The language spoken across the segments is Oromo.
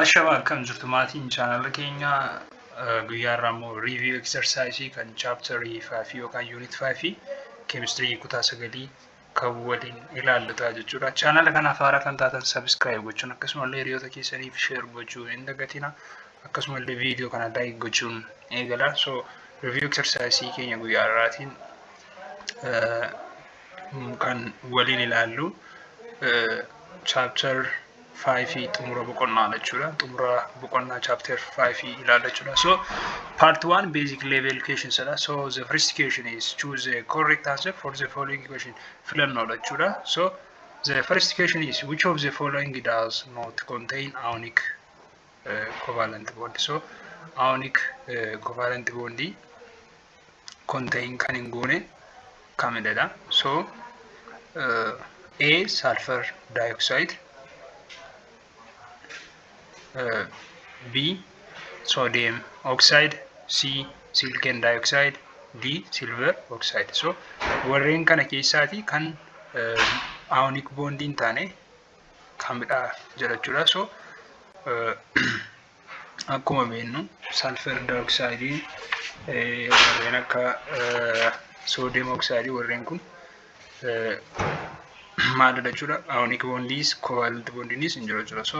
Ashama, akkam jirtu maatiin chaanala keenya? Guyyaa irraa immoo review exercise kan chapter 5 yookaan unit 5 chemistry kutaa 9 kan waliin ilaallu jechuudha. Chaanala kanaaf haaraa kan taatan subscribe gochuun, akkasumallee hiriyoota keessaniif share gochuu hin dagatina. Akkasumallee viidiyoo kana like gochuun eegala. So review exercise keenya guyyaa irraatiin kan waliin ilaallu chapter 5 xumura boqonnaa jechuudha. Xumura boqonnaa chapter 5 ilaalla jechuudha. So part 1 basic level questions dha. So the first question is choose the correct answer for the following question, filannoodha jechuudha. So the first question is, which of the following does not contain ionic covalent bond? So ionic covalent bond contain kan hin goone kamidha? So A, sulfur dioxide, B, sodium oxide, C, silicon dioxide, D, silver oxide. So warreen kana keessaati kan ionic bond hin taane kamidha jedha jechuudha. So akkuma beeknu sulfur dioxide, warreen akka sodium oxide, warreen kun maalidha jechuudha? Ionic bondiis covalent bondiinis hin jiru jechuudha. So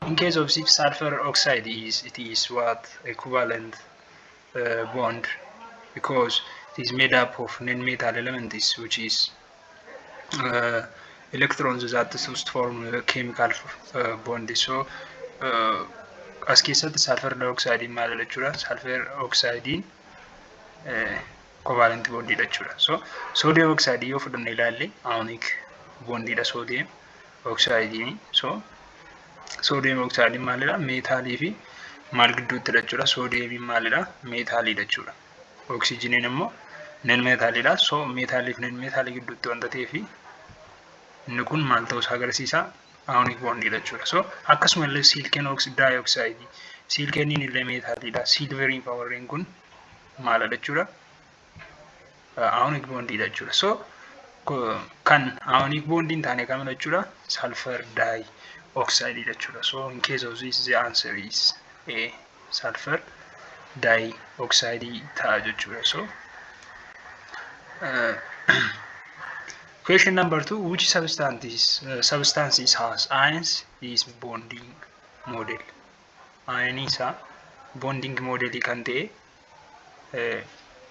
in case of sulfur oxide is, it is what, equivalent bond, because it is made up of non-metal elements, which is electrons that used to form a chemical bond. So as keessatti sulfur dioxide maalidha jechuudha? Sulfur oxide covalent bondidha jechuudha. So sodium oxide yoo fudhanne ilaalle, ionic bondidha sodium oxide. So sodium oxide maalidha? Meetaalii fi maal gidduuttidha jechuudha? Soodiyeemiin maalidha? Meetaaliidha jechuudha. Oksijiniin immoo non meetaaliidha. So meetaalii fi non meetaalii gidduutti wanta ta'eef, inni kun maal ta'uu isaa agarsiisa? Ionic bondiidha jechuudha. So akkasumallee silicon dioxide, siliconiin illee meetaaliidha. Silveriin fa'aa warreen kun maalidha jechuudha? Ionic bondiidha jechuudha. So kan ionic bondii hin taane kamidha jechuudha? Sulfur dioxide jechuudha. So in case of this, the answer is A, sulfur dioxide ta'a jechuudha. So question number two, which substances has ions is bonding model? Ion isaa bonding model kan ta'e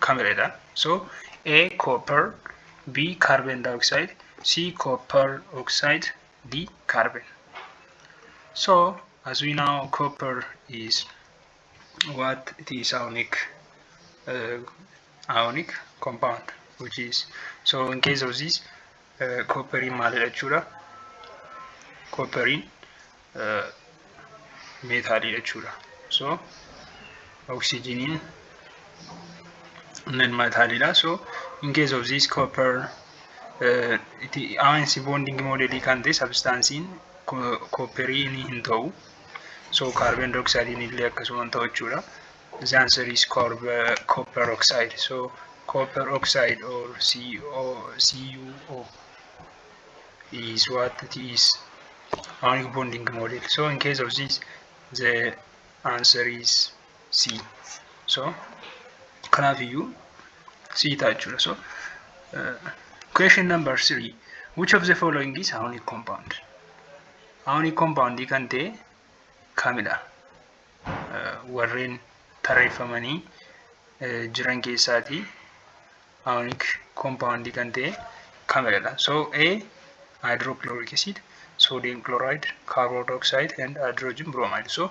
kamidha? So A, copper, B, carbon dioxide, C, copper oxide, D, carbon. So as we know, copper is what? It is ionic compound, which is, so in case of this, copperiin maalidha jechuudha? Copperiin meetaalii jechuudha. So oksijiniin non meetaaliidha. So in case of this copper, ions bonding modelii kan ta'e substansiin copperiin hin ta'u. So carbon dioxide illee akkasuma hin ta'u jechuudha. The answer is copper oxide. So copper oxide or CO, CuO is what? It is ionic bonding model. So in case of this, the answer is C. So kanaafiyyuu C ta'a jechuudha. So question number three, which of the following is ionic compound? Ionic compound kan ta'e kamidha? Warreen tarreeffamanii jiran keessaatii ionic compound kan ta'e kamidha? So A, hydrochloric acid, sodium chloride, carbon dioxide and hydrogen bromide. So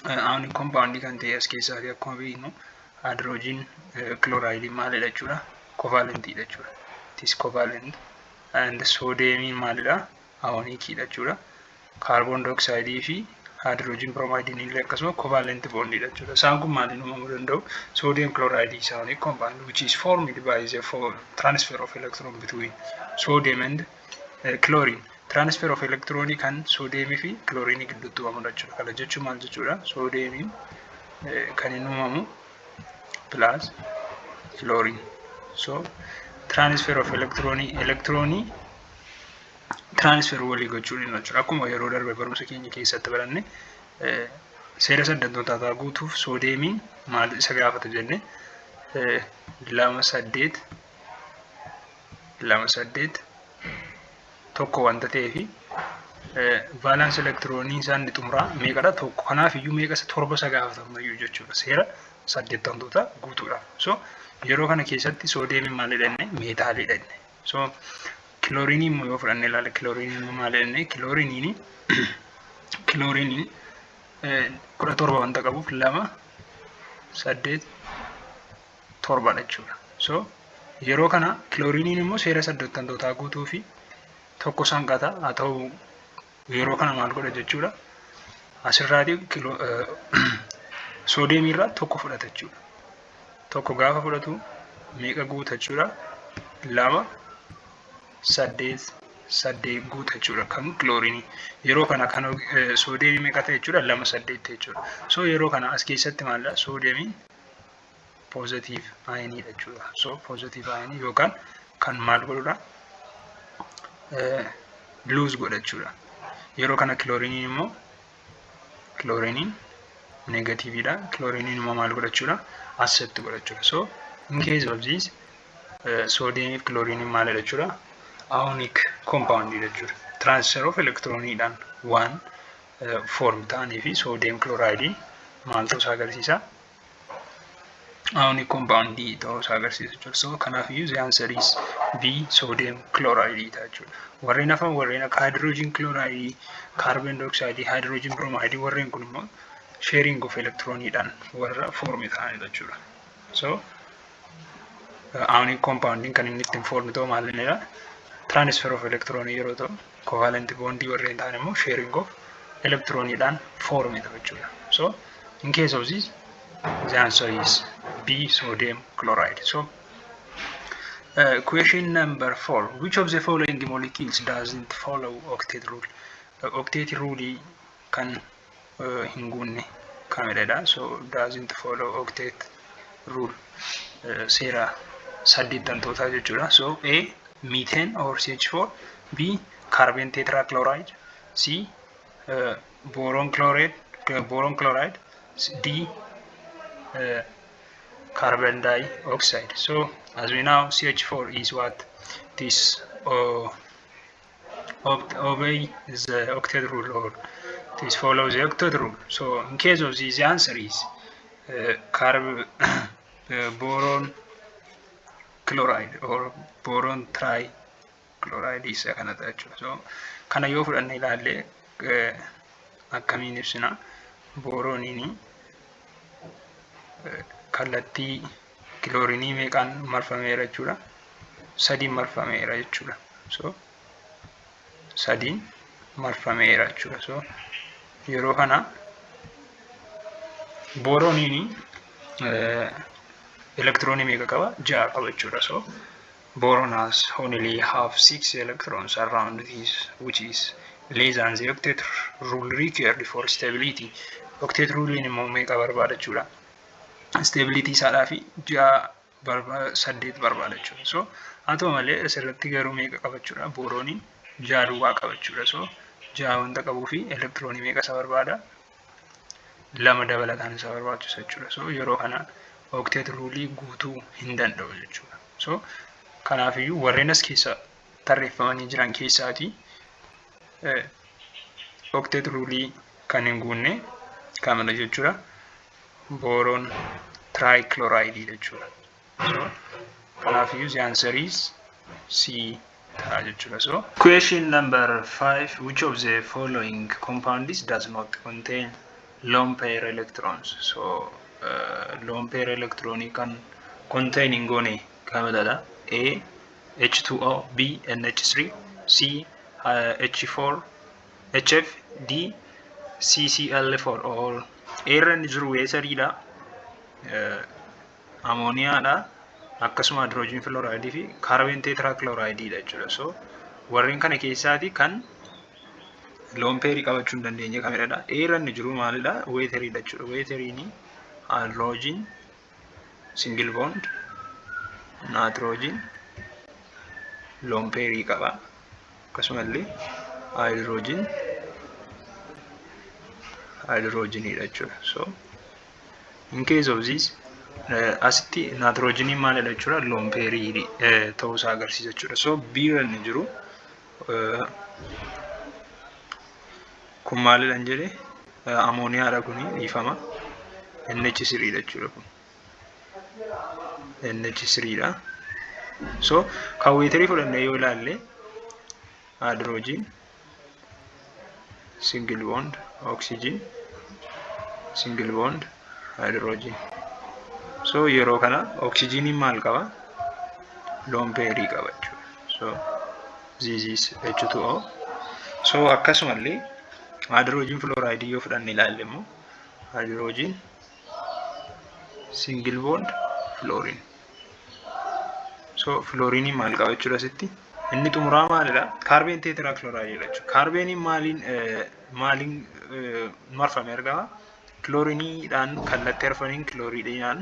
ionic compound kan ta'e as keessaatii akkuma beeknu hydrogen chloride maalidha jechuudha? Covalentidha jechuudha. It is covalent, and sodium maalidha? Ionicidha jechuudha. Carbon dioxide fi hydrogen bromide illee akkasuma covalent bondidha jechuudha. Isaan kun maaliin uumamuu danda'u? Sodium chloride is ionic compound which is formed by the transfer of electron between sodium and chlorine. Transfer of electron kan sodium fi chlorine gidduutti uumamudha jechuudha. Kana jechuun maal jechuudha? Sodiumiin kan inni uumamu plus chlorine. So transfer of electron, electronii Transfer walii gochuun jechuudha. Akkuma yeroo darbe barumsa keenya keessatti baranne, seera saddeettantootaa guutuuf soodeemiin maal isa gaafata jenne? 2, 8, 2, 8, 1 wanta ta'eefi valence elektiroonii isaan xumuraa meeqadha? Tokko. Kanaaf iyyuu meeqa isa? Torba isa gaafatamayyuu jechuudha seera saddeettamtoota guutuudhaaf. So yeroo kana keessatti soodeemiin maal jenne? Meetaalii jenne. So kilooriinii immoo yoo fudhanne ilaalla, kilooriinii immoo maal jenne? Kilooriiniin 17 wanta qabuuf 2, 8, 7dha jechuudha. So yeroo kana kilooriiniin immoo seera saddeettantootaa guutuu fi tokko sanqata haa ta'u, yeroo kana maal godha jechuudha? Asirraatii soodeemiirraa tokko fudhata jechuudha. Tokko gaafa fudhatu meeqa guuta jechuudha? 2, 8, 8 guuta jechuudha kan kilooriinii. Yeroo kana kan soodeemii meeqa ta'e jechuudha? 2, 8 ta'e jechuudha. So yeroo kana as keessatti maalidha? Soodeemiin positive ioniidha jechuudha. So positive ionii yookaan kan maal godhudha? Lose godha jechuudha. Yeroo kana kilooriiniin immoo, kilooriiniin negatiiviidha. Kilooriiniin immoo maal godha jechuudha? Accept godha jechuudha. So in case of this, soodiyeemii fi kilooriiniin maalidha jechuudha? Ionic compound jechuudha. Transfer of electroniidhaan waan form ta'anii fi sodium chloride maal ta'uu isaa agarsiisa? Ionic compound ta'uu isaa agarsiisa jechuudha. So kanaafiyyuu the answer is B, sodium chloride ta'a jechuudha. Warreen hafan, warreen akka hydrogen chloride, carbon dioxide, hydrogen bromide, warreen kun immoo sharing of electroniidhaan warra form ta'anidha jechuudha. So ionic compound kan inni ittiin form ta'u maal innidha? Transfer of electron yeroo ta'u, covalent bondii warreen ta'an immoo sharing of electroniidhaan form ta'u jechuudha. So in case of this, the answer is B, sodium chloride. So question number 4: which of the following molecules doesn't follow octet rule? Octet rule kan hin guunne kamidha? So doesn't follow octet rule, seera saddeettantootaa jechuudha. So A, methane or CH4, B, carbon tetrachloride, C, boron chloride, D, carbon dioxide. So as we know, CH4 is what this obey the octet rule or this follows the octet rule. So in case of this, the answer is carbon boron chloride or boron trichloride isa kana ta'a jechuudha. So kana yoo fudhanne ilaalle akkamiin ibsina? Boorooniin kallattii kiloorinii meeqaan marfameera jechuudha? Sadiin marfameera jechuudha. So sadiin marfameera jechuudha. So yeroo kana boorooniin elektiroonii meeqa qaba? Ja'a qaba jechuudha. So boron has only have six electrons around this, which is less than the octet rule required for stability. Octet rulein immoo meeqa barbaada jechuudha? Stability isaadhaa fi ja'a, saddeet barbaada jechuudha. So haa ta'u malee asirratti garuu meeqa qaba jechuudha? Boorooniin ja'a duwwaa qaba jechuudha. So ja'a wanta qabuu fi elektiroonii meeqa isa barbaada? Lama dabalataan isa barbaachisa jechuudha. So yeroo kana octet rulii guutuu hin danda'u jechuudha. So kanaafiyyuu warreen as keessa tarreeffamanii jiran keessaatii octet rulii kan hin guunne kamidha jechuudha? Boron trichloride jechuudha. So kanaafiyyuu the answer is C ta'a jechuudha. So question number 5: which of the following compounds does not contain lone pair electrons? So lone pair electronii kan contain hin goone kamidha? A, H2O, B, NH3, C, H4 HF, D, CCl4. Or A irra inni jiru wateriidha, amooniyaadha, akkasuma hydrogen fluoride fi carbon tetrachloride dha jechuudha. So warreen kana keessaati kan lone pairii qabachuu hin dandeenye kamidha? A irra inni jiru maalidha? Wateriidha jechuudha. Wateriin hydrogen single bond nitrogen lone pairii qaba. Akkasumallee hydrogen hydrogeniidha jechuudha. So in case of this, asitti naayitiroojiiniin maalidha jechuudha? Lone pairii ta'uusaa agarsiisa jechuudha. So B irra inni jiru kun maalidha hin jedhe? Amooniyaadha kuni, dhiifama. NH3 dha jechuudha kun. NH3 dha. So kan waterii fudhannee yoo ilaalle, hydrogen, single bond, oxygen, single bond, hydrogen. So yeroo kana oxygeniin maal qaba? Lone pairii qaba jechuudha. So this is H2O. So akkasumallee hydrogen fluoride yoo fudhanne ilaalle immoo, hydrogen, single bond, fluorine. So fluorine maal qaba jechuudha asitti? Inni xumuraa maalidha? Carbon tetrachloride jechuudha. Kaarbeeniin maaliin marfamee argama? Kilooriiniidhaan, kallattii arfaniin kilooriiniidhaan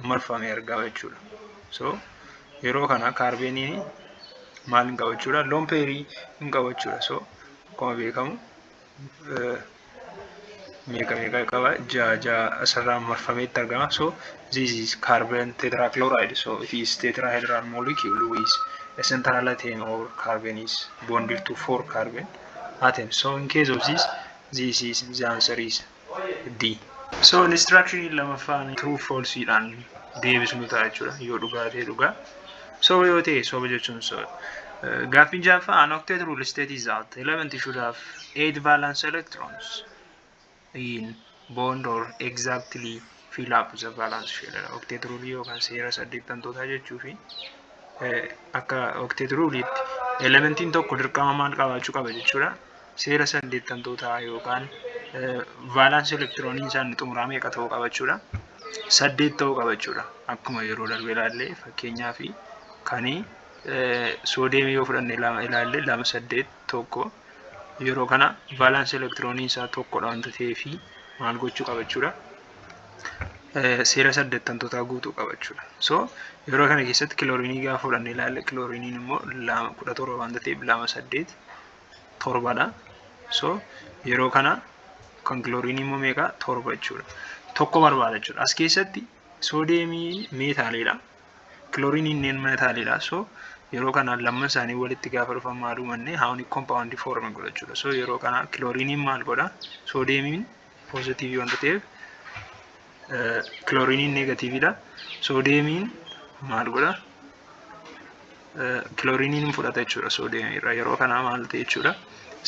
marfamee argama jechuudha. So yeroo kana kaarbeeniin maal hin qabu jechuudha? Lone pairii hin qabu jechuudha. So akkuma beekamu meeqa meeqa qaba? Ja'a ja'a asirraa marfameetti argama. So this is carbon tetrachloride. So it is tetrahedral molecule with a central atom or carbon is bonded to four carbon atoms. So in case of this, this is the answer is D. So instruction lamaffaan true false dhaan deebisnu ta'a jechuudha. Yoo dhugaa ta'e dhugaa. Soba yoo ta'e soba jechuun soba. Gaaffiin ja'affaa, an octet rule states that element should have eight valence electrons in bond or exactly fill up the valence shell. Octet rule yookaan seera saddeettantootaa jechuu fi akka octet rule'itti elementiin tokko dirqama maal qabaachuu qaba jechuudha? Seera saddeettantootaa yookaan valence elektirooniin isaanii xumuraa meeqa ta'uu qaba jechuudha? Saddeet ta'uu qaba jechuudha. Akkuma yeroo darbe ilaalle, fakkeenyaaf kanii soodeemii yoo fudhanne ilaalle, 2 8 1. Yeroo kana valence elektirooniin isaa tokkodha wanta ta'eefi maal gochuu qaba jechuudha? Seera saddeettantootaa guutuu qaba jechuudha. So yeroo kana keessatti kilooriinii gaafa fudhanne ilaalle, kilooriiniin immoo 2 17 wanta ta'eef 2 8 7dha. So yeroo kana kan kilooriinii immoo meeqa? Torba jechuudha. Tokko barbaada jechuudha. As keessatti soodeemii meetaaliidha. Kilooriiniin non meetaaliidha. So yeroo kana lamman isaanii walitti gaafa dhufan maal uumanne? Ionic compound form godha jechuudha. So yeroo kana kilooriiniin maal godha? Soodeemiin poozitiivii wanta ta'eef kilooriiniin neegatiiviidha. Soodeemiin maal godha? Kilooriiniin fudhata jechuudha soodeemii irraa. Yeroo kana maal ta'e jechuudha?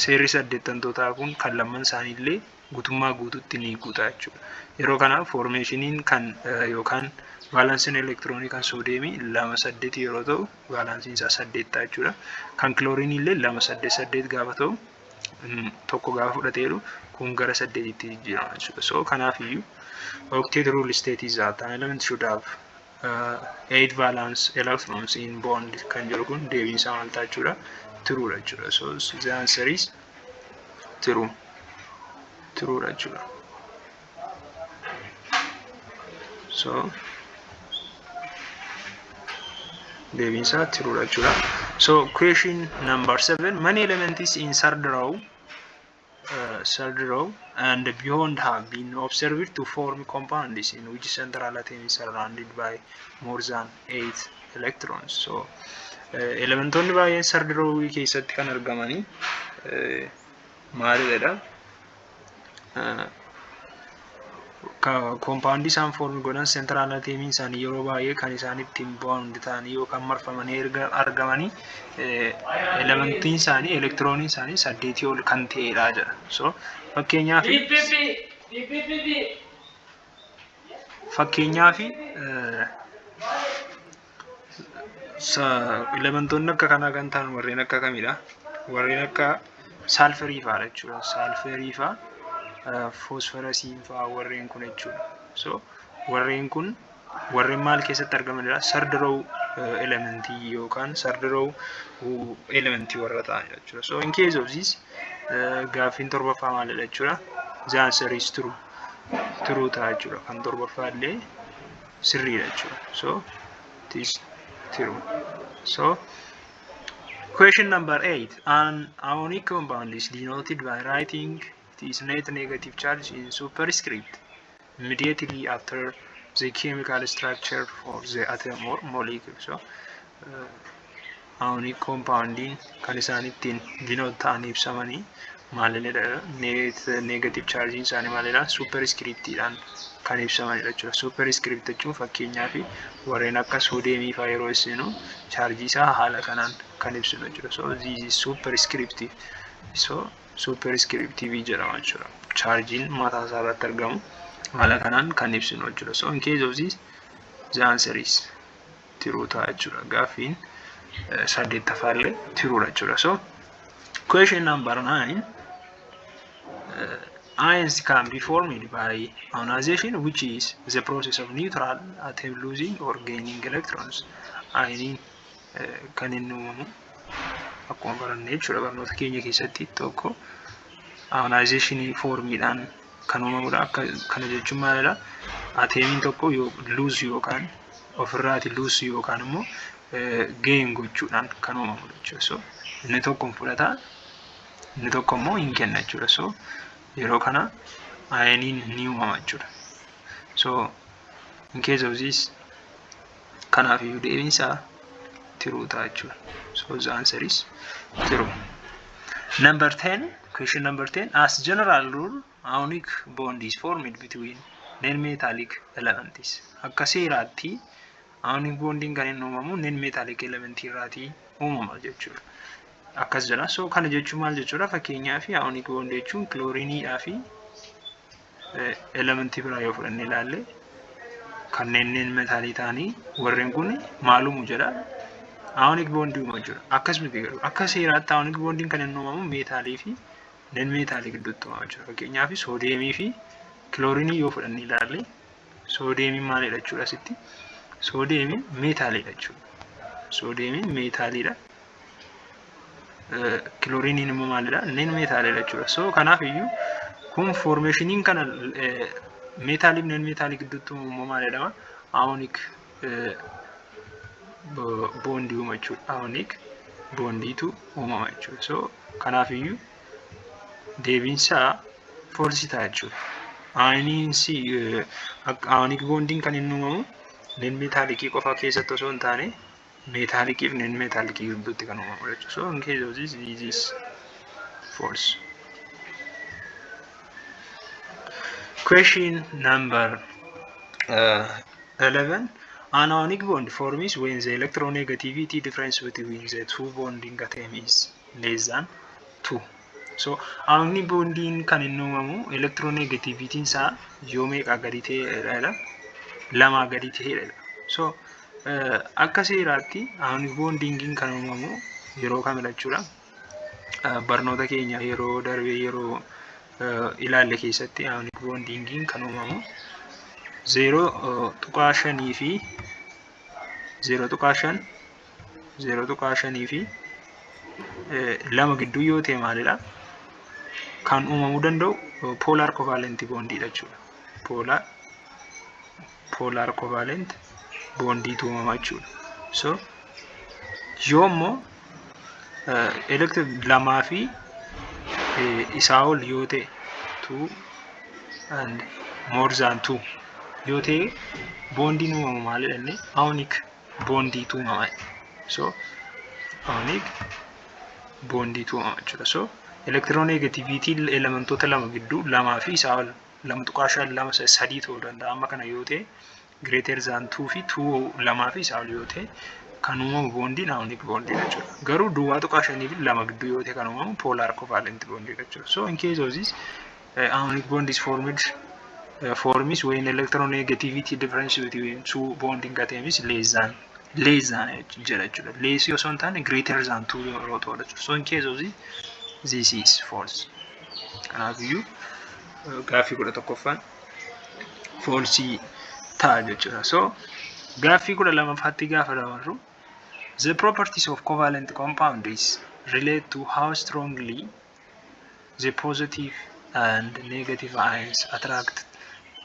Seerri saddeettantootaa kun kan lamman isaaniillee guutummaa guututti ni guuta jechuudha. Yeroo kana formationiin kan yookaan valensiin elektiroonii kan soodeemii 2 8 yeroo ta'u, valensiin isaa saddeet ta'a jechuudha. Kan kilooriinii illee 2 8 8 gaafa ta'u, tokko gaafa fudhateeru kun gara saddeetitti jijjiirama jechuudha. So kanaaf iyyuu octet rule states that an element should have eight valence electrons in bond kan jedhu kun deebiin isaa maal ta'a jechuudha? True dha jechuudha. So the answer is true. True dha jechuudha. So deebiin isaa true dha jechuudha. So question number 7, many elements in third row and beyond have been observed to form compounds in which central atom is surrounded by more than eight electrons. So elementoonni baay'een third row keessatti kan argamanii maalidha? Koompaawundii isaan form godhan central atomiin isaanii yeroo baay'ee kan isaan ittiin bond ta'anii yookaan marfamanii erga argamanii elementiin isaanii elektirooniin isaanii saddeetii ol kan ta'edha jedha. So fakkeenyaaf elementoonni akka kanaa kan ta'an warreen akka kamidha? Warreen akka saalfarii fa'aadha jechuudha. Saalfarii fa'aa, foosfarasiin fa'aa warreen kun jechuudha. So warreen kun warreen maal keessatti argamanidha? Third row elementii yookaan third row elementii warra ta'an jechuudha. So in case of this, gaaffiin torbaffaa maalidha jechuudha? The answer is true. True ta'a jechuudha. Kan torbaffaa illee sirriidha jechuudha. So it is true. So Question number 8. An ionic compound is denoted by writing its net negative charge in superscript immediately after the chemical structure for the atom or molecule. So, ionic compoundiin kan isaan ittiin denote ta'anii ibsamanii maalidha? Net negative charge isaanii maalidha? Superscriptiidhaan kan ibsamanidha jechuudha. Superscript jechuun fakkeenyaaf warreen akka soodiyeemii fa'aa yeroo ibsinu chaarjii isaa haala kanaan kan ibsinu jechuudha. So this is superscriptive. So superscriptive jedhama jechuudha. Chaarjiin mataa isaa irratti argamu haala kanaan kan ibsinu jechuudha. So in case of this, the answer is true ta'a jechuudha. Gaaffiin saddeettaffaallee truedha jechuudha. So question number 9. Ions can be formed by ionization, which is the process of neutral atom losing or gaining electrons. Ioniin kan inni uumamu akkuma baranne jechuudha barnoota keenya keessatti tokko ionization formiidhaan kan uumamudha. Akka kana jechuun maalidha? Atomiin tokko yoo lose yookaan ofirraati lose yookaan immoo gain gochuudhaan kan uumamudha jechuudha. So inni tokko hin fudhata, inni tokko immoo hin kenna jechuudha. So yeroo kana ioniin ni uumama jechuudha. So in case of this, kanaaf iyyuu deebiin isaa true ta'a jechuudha. So the answer is true. Number 10, question number 10. As general rule, ionic bond is formed between non-metallic elements. Akka seeraatti ionic bondiin kan inni uumamu non-metallic element irraatii uumama jechuudha. Akkas jedha. So kana jechuun maal jechuudha? Fakkeenyaaf ionic bond jechuun kilooriiniidhaa fi elementii biraa yoo fudhanne ilaalle kanneen non-metalii ta'anii warreen kun maal uumu jedha? Ionic bondii uumu jechuudha. Akkas miti garuu akka seeraatti ionic bondiin kan inni uumamu meetaalii fi non metalii gidduutti uumama jechuudha. Fakkeenyaaf soodiyeemii fi kilooriinii yoo fudhanne ilaalle soodiyeemiin maalidha jechuudha asitti? Soodiyeemiin meetaaliidha jechuudha. Soodiyeemiin meetaaliidha. Kilooriiniin immoo maalidha? Non meetaaliidha jechuudha. So kanaaf iyyuu kun formationiin kana meetaalii fi non meetaalii gidduutti uumamu maal jedhama? Ionic bondii uuma jechuudha. Ionic bondiitu uumama jechuudha. So kanaaf iyyuu deebiinsaa false ta'a jechuudha. Ioniinsi ionic bondiin kan inni uumamu non metallicii qofa keessatti osoo hin taane metallicii fi non metallicii gidduutti kan uumamu jechuudha. So in case of this, this is false. Question number 11. An ionic bond forms when the electronegativity difference between the two bonding atoms is less than 2. So ionic bondiin kan inni uumamu electronegativity isaa yoo meeqaa gadi ta'edha? Lamaa gadi ta'edha. So akka seeraatti ionic bondingiin kan uumamu yeroo kamidha jechuudha? Barnoota keenya yeroo darbe yeroo ilaalle keessatti ionic bondingiin kan uumamu 0.5 fi 0.5, 0.5 fi 2 gidduu yoo ta'e maalidha? Kan uumamuu danda'u polar covalent bondiidha jechuudha. Polar covalent bondiitu uumama jechuudha. So yoo immoo lamaa fi isaa ol yoo ta'e, two and more than two yoo ta'e, bondiin uumamu maalidha inni? Ionic bondiitu uumama. So ionic bondiitu uumama jechuudha. So electronegativity elementoota lama gidduu lamaa fi isaa ol, 2.5, 2, 3 ta'uu danda'a. Amma kana yoo ta'e, greater than two fi two, lamaa fi isaa ol yoo ta'e kan uumamu bondiin ionic bondiidha jechuudha. Garuu 0.5 fi 2 gidduu yoo ta'e kan uumamu polar covalent bondiidha jechuudha. So in case of this, ionic bond is formed forms when electronegativity difference between two bonding atoms is less than jedha jechuudha. Less osoo hin taane greater than two yeroo ta'udha jechuudha. So in case of this, this is false. Kanaafiyyuu gaaffii 11ffaan false ta'a jechuudha. So gaaffii 12ffaatti gaafa dabarru, the properties of covalent compound is relate to how strongly the positive and negative ions attract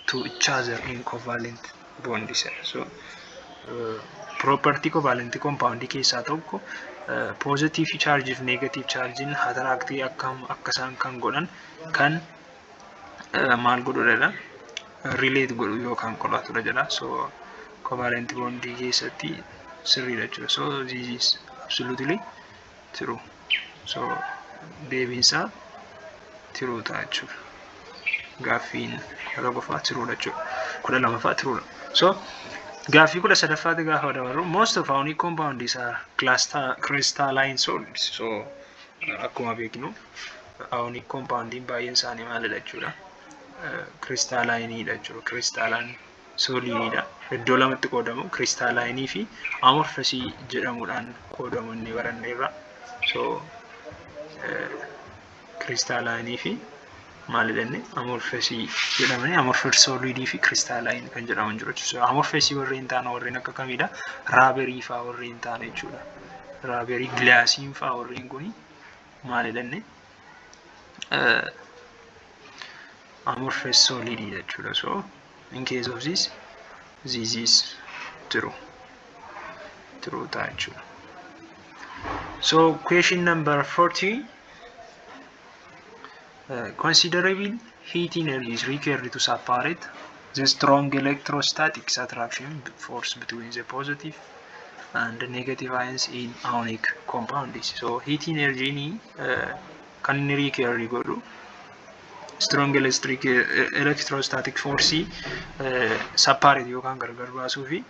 to each other in covalent bonds. So property covalent compound keessaa tokko Positive charge fi negative chargein attract akkam akka isaan kan godhan kan maal godhudha, relate godhu yookaan qoratudha jedha. So covalent bondii keessatti sirriidha jechuudha. So this is absolutely true. So deebiinsaa true ta'a jechuudha. Gaaffiin 11ffaa truedha jechuudha. 12ffaa truedha. So gaaffii 13ffaatti gaafa dabarru, most of ionic compounds are crystalline solids. So akkuma beeknu ionic compoundiin baay'een isaanii maalidha jechuudha? Crystallineidha jechuudha. Crystalline solididha. Iddoo lamatti qoodamu, crystalline fi amorphous jedhamuudhaan qoodamu inni baranneerra. So crystalline fi maalidha inni, amorphous jedhamanii, amorphous solidii fi crystalline kan jedhaman jiru jechuudha. Amorphous warreen ta'an warreen akka kamidha? Rubberii fa'aa warreen ta'an jechuudha. Rubberii, glassiin fa'aa warreen kuni maalidha inni? Amorphous solidii jechuudha. So in case of this, this is true. True ta'a jechuudha. So question number 40. Considerable heat energy is required to separate the strong electrostatic attraction force between the positive and the negative ions in ionic compounds. So heat energy ni kan inni required godhu strong electric electrostatic force separate yookaan gargar baasuu fi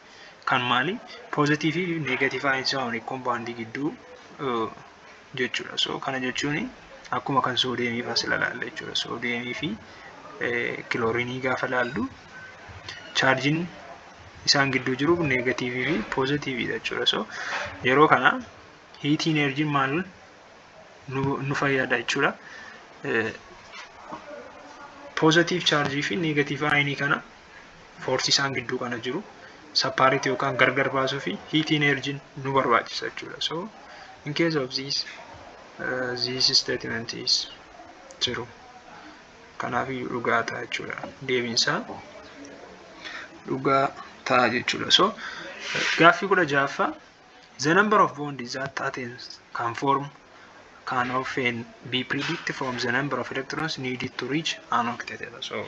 kan maali, positive fi negative ions ionic compound gidduu jechuudha. So kana jechuun akkuma kan soodiyeemii fa'aa sila ilaalla jechuudha. Soodiyeemii fi kiloorinii gaafa ilaallu chaarjiin isaan gidduu jiru negativeii fi positiveiidha jechuudha. So yeroo kana heat energy maal nu fayyada jechuudha? Positive chaarjii fi negative ionii kana, forceii isaan gidduu kana jiru separate yookaan gargar baasuu fi heat energy nu barbaachisa jechuudha. So in case of this, this statement is true. Kanaaf iyyuu dhugaa ta'a jechuudha. Deebiinsaa dhugaa ta'a jechuudha. So gaaffii 16ffaa, the number of bonds that atoms can form can often be predicted from the number of electrons needed to reach an octet. So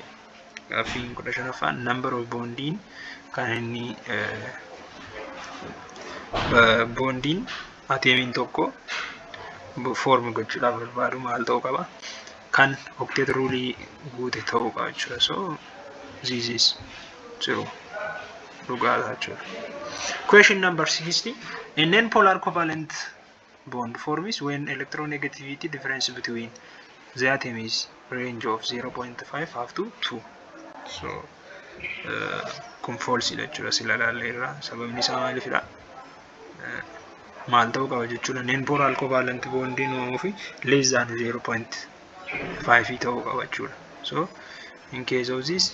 gaaffiin 15ffaan number of bondiin kan inni bondiin atomiin tokko form gochuudhaaf barbaadu maal ta'uu qaba? Kan octet rule guute ta'uu qaba jechuudha. So this is true. Dhugaadha jechuudha. Question number 60. A non-polar covalent bond forms when electronegativity difference between the atom is range of 0.5 up to 2. So kun false jechuudha, sila ilaalleerra. Sababni isaa maalifidha? Maal ta'uu qaba jechuudha? Non polar covalent bondiin uumamuu fi less than 0.5 ta'uu qaba jechuudha. So in case of this,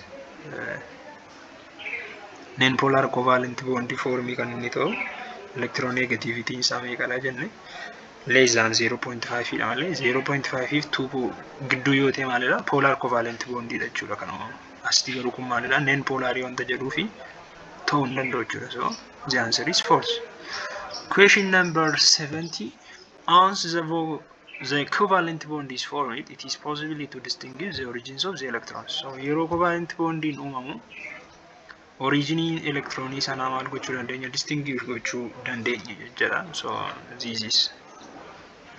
non polar covalent bond formii kan inni ta'u electronegativity isaa meeqadha jenne? Less than 0.5 dha malee 0.5 fi 2 gidduu yoo ta'e maalidha? Polar covalent bondidha jechuudha kan uumamu. Asitti garuu kun maalidha? Non polarii wanta jedhuu fi ta'uu hin danda'u jechuudha. So the answer is false. Question number 70. Once the covalent bond is formed, it is possible to distinguish the origins of the electrons. So yeroo covalent bondiin uumamu originii electronii sanaa maal gochuu dandeenya? Distinguish gochuu dandeenya jechuudha. So this is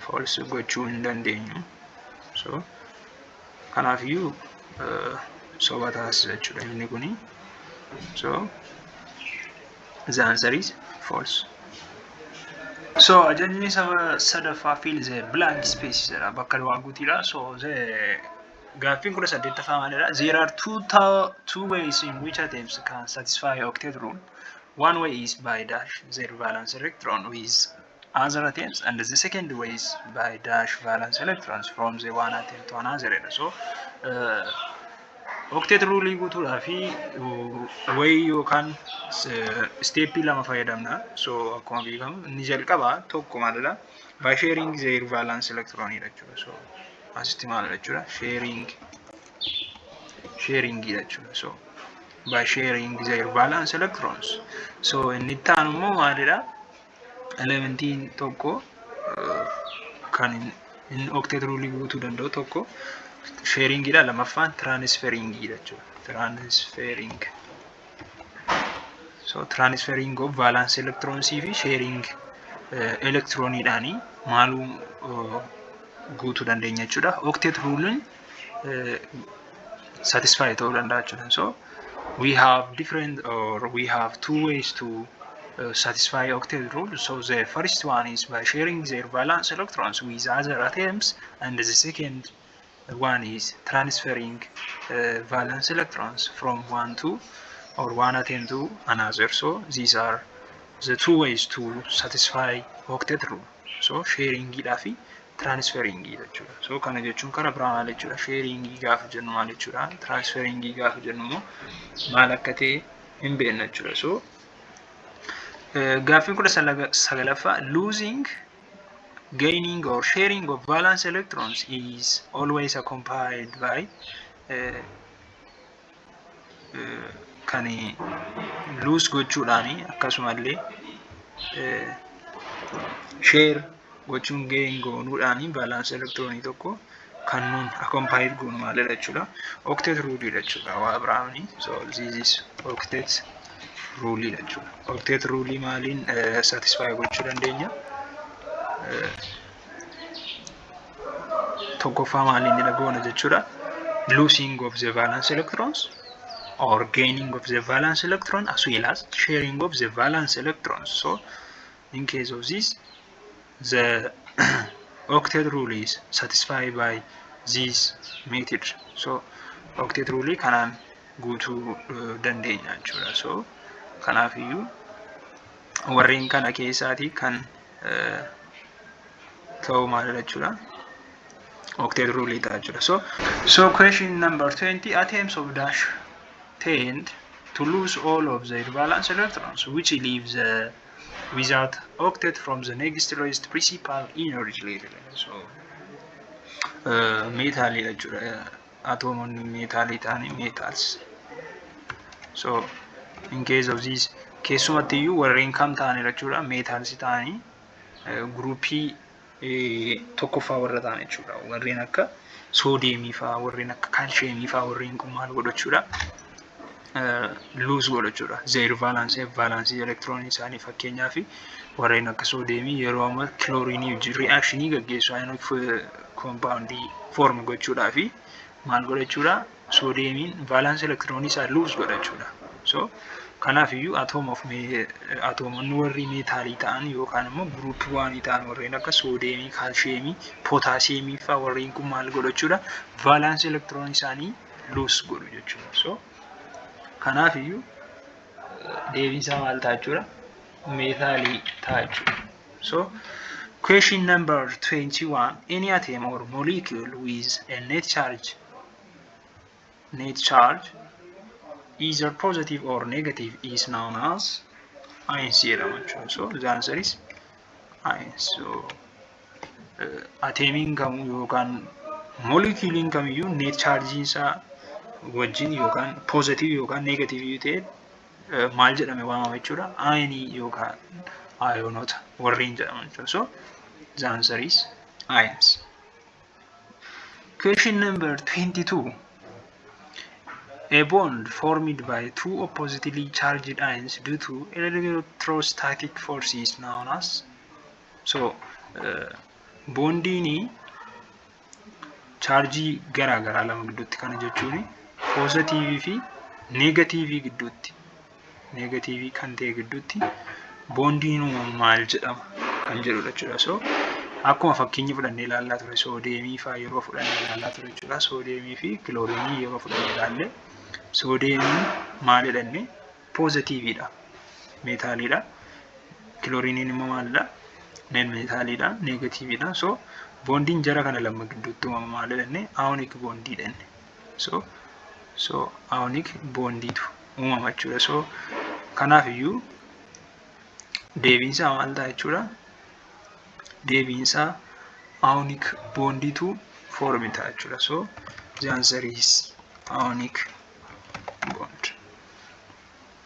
false, gochuu hin dandeenyu. So kanaafiyyuu soba taasisa jechuudha inni kuni. So the answer is false. So ajajni sadaffaa fill the blank space jedha, bakka duwwaa guutiidha. So the gaaffiin 18ffaa maalidha? There are two ways in which atoms can satisfy octet rule. One way is by dash their valence electron with other atoms, and the second way is by dash valence electrons from the one atom to another. So octet rule guutuudhaa fi wayii yookaan stepii lama fayyadamna. So akkuma beekamu inni jalqabaa tokko maalidha? By sharing their valence electron jechuudha. So asitti maalidha jechuudha? Sharing jechuudha. So by sharing their valence electrons. So inni itti aanu immoo maalidha? Elementiin tokko Kan inni octet rule guutuu danda'u tokko sharingiidha, lammaffaan transferringiidha jechuudha. Transferring. So transferring of valence electrons fi sharing electroniidhaanii maaluu guutuu dandeenya jechuudha. Octet rule'n satisfy ta'uu danda'a jechuudha. So we have different or we have two ways to satisfy octet rule. So the first one is by sharing their valence electrons with other atoms, and the second one is transferring valence electrons from one to or one atom to another. So these are the two ways to satisfy octet rule. So sharing fi transferring jechuudha. So kana jechuun karaa biraa maal jechuudha? Sharing gaafa jennu maal jechuudha? Transferring gaafa jennu immoo maal akka ta'e hin beekna jechuudha. So gaaffiin 19ffaa, losing, gaining or sharing of valence electrons is always accompanied by kan lose gochuudhaani akkasumallee share gochuun, gain goonuudhaani valence electronii tokko kan nuun accompanied goonu maalidha jechuudha? Octet rule jechuudha, waa biraani. So this is octet rule jechuudha. Octet rule maaliin satisfy gochuu dandeenya? Tokkoffaa maaliin goona jechuudha? Losing of the valence electrons or gaining of the valence electron as well as sharing of the valence electrons. So in case of this, the octet rule is satisfied by this method. So octet rule kanaan guutuu dandeenya jechuudha. So kanaaf iyyuu warreen kana keessaatii kan ta'u maalidha jechuudha? Octet rule ta'a jechuudha. So question number 20, atoms of dash tend to lose all of their valence electrons, which leaves without octet from the next lowest principal energy level. So meetaalii jechuudha. Atoomonni meetaalii ta'anii, metals. So in case of this, keessumatti iyyuu warreen kam ta'anidha jechuudha? Metals ta'anii groupii tokkoffaa warra ta'an jechuudha. Warreen akka soodiyeemii fa'aa, warreen akka kaalshiyeemii fa'aa, warreen kun maal godhu jechuudha? Lose godhu jechuudha. Their valence electronii isaanii, fakkeenyaaf warreen akka soodiyeemii yeroo amma kilooriinii wajjin reactionii gaggeessu, ionic compoundii form gochuudhaa fi maal godha jechuudha? Soodiyeemiin valence electronii isaa lose godha jechuudha. So kanaaf iyyuu atoomonni warri meetaalii ta'an yookaan immoo group oneii ta'an, warreen akka soodiyeemii, kaalshiyeemii, pootaasiyeemii fa'aa, warreen kun maal godhu jechuudha? Valence electronii isaanii lose godhu jechuudha. So kanaaf iyyuu deebiin isaa maal ta'a jechuudha? Meetaalii ta'a jechuudha. So question number 21, any atom or molecule with a net charge either positive or negative is known as ions jedhama jechuudha. So the answer is ions. So atomiin kamuu yookaan moleculiin kamiyyuu net charge isaa wajjin yookaan positive yookaan negative yoo ta'e maal jedhame waamama jechuudha? Ionii yookaan ionota warreen jedhaman jechuudha. So the answer is ions. Question number 22. A bond formed by two oppositely charged ions due to electrostatic force is known as. So bondiin chaarjii garaa garaa lama gidduutti, kana jechuun poozitiivii fi neegatiivii gidduutti, neegatiivii kan ta'e gidduutti bondiin uumamu maal jedhama kan jedhudha jechuudha. So akkuma fakkeenya fudhannee ilaallaa ture, soodeemii fa'aa yeroo fudhannee ilaallaa ture jechuudha. Soodeemii fi kilooriinii yeroo fudhannee ilaalle, soodeemiin maal jedhanne? Poozitiiviidha. Meetaaliidha. Kilooriiniin immoo maalidha? Non meetaaliidha. Neegatiiviidha. So bondiin jara kana lama gidduutti uumamu maal jedhanne? Ionic bondii jenne. So ionic bondiitu uumama jechuudha. So kanaaf iyyuu deebiin isaa maal ta'a jechuudha? Deebiin isaa ionic bondiitu form ta'a jechuudha. So the answer is ionic bond.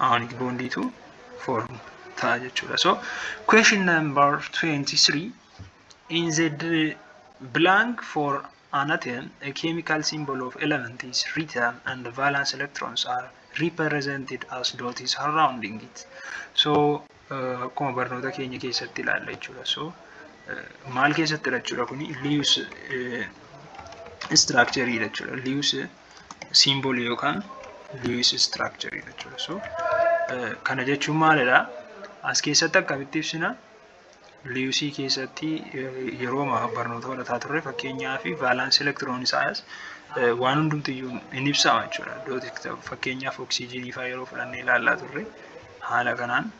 Ionic bondiitu form ta'a jechuudha. So question number 23, In the blank for an atom, a chemical symbol of element is written and the valence electrons are represented as dots surrounding it. So akkuma barnoota keenya keessatti ilaalla jechuudha. So maal keessatti jechuudha? Kuni Lewis structure jechuudha. Lewis symbol yookaan Lewis structure jechuudha. So kana jechuun maalidha? As keessatti akkamitti ibsina? Lewisii keessatti yeroo barnoota barataa turre, fakkeenyaa fi valence electron isaas waan hundumtiyyuu in ibsama jechuudha. Fakkeenyaaf, oksijiinii fa'aa yeroo fudhannee ilaalaa turre, haala kanaan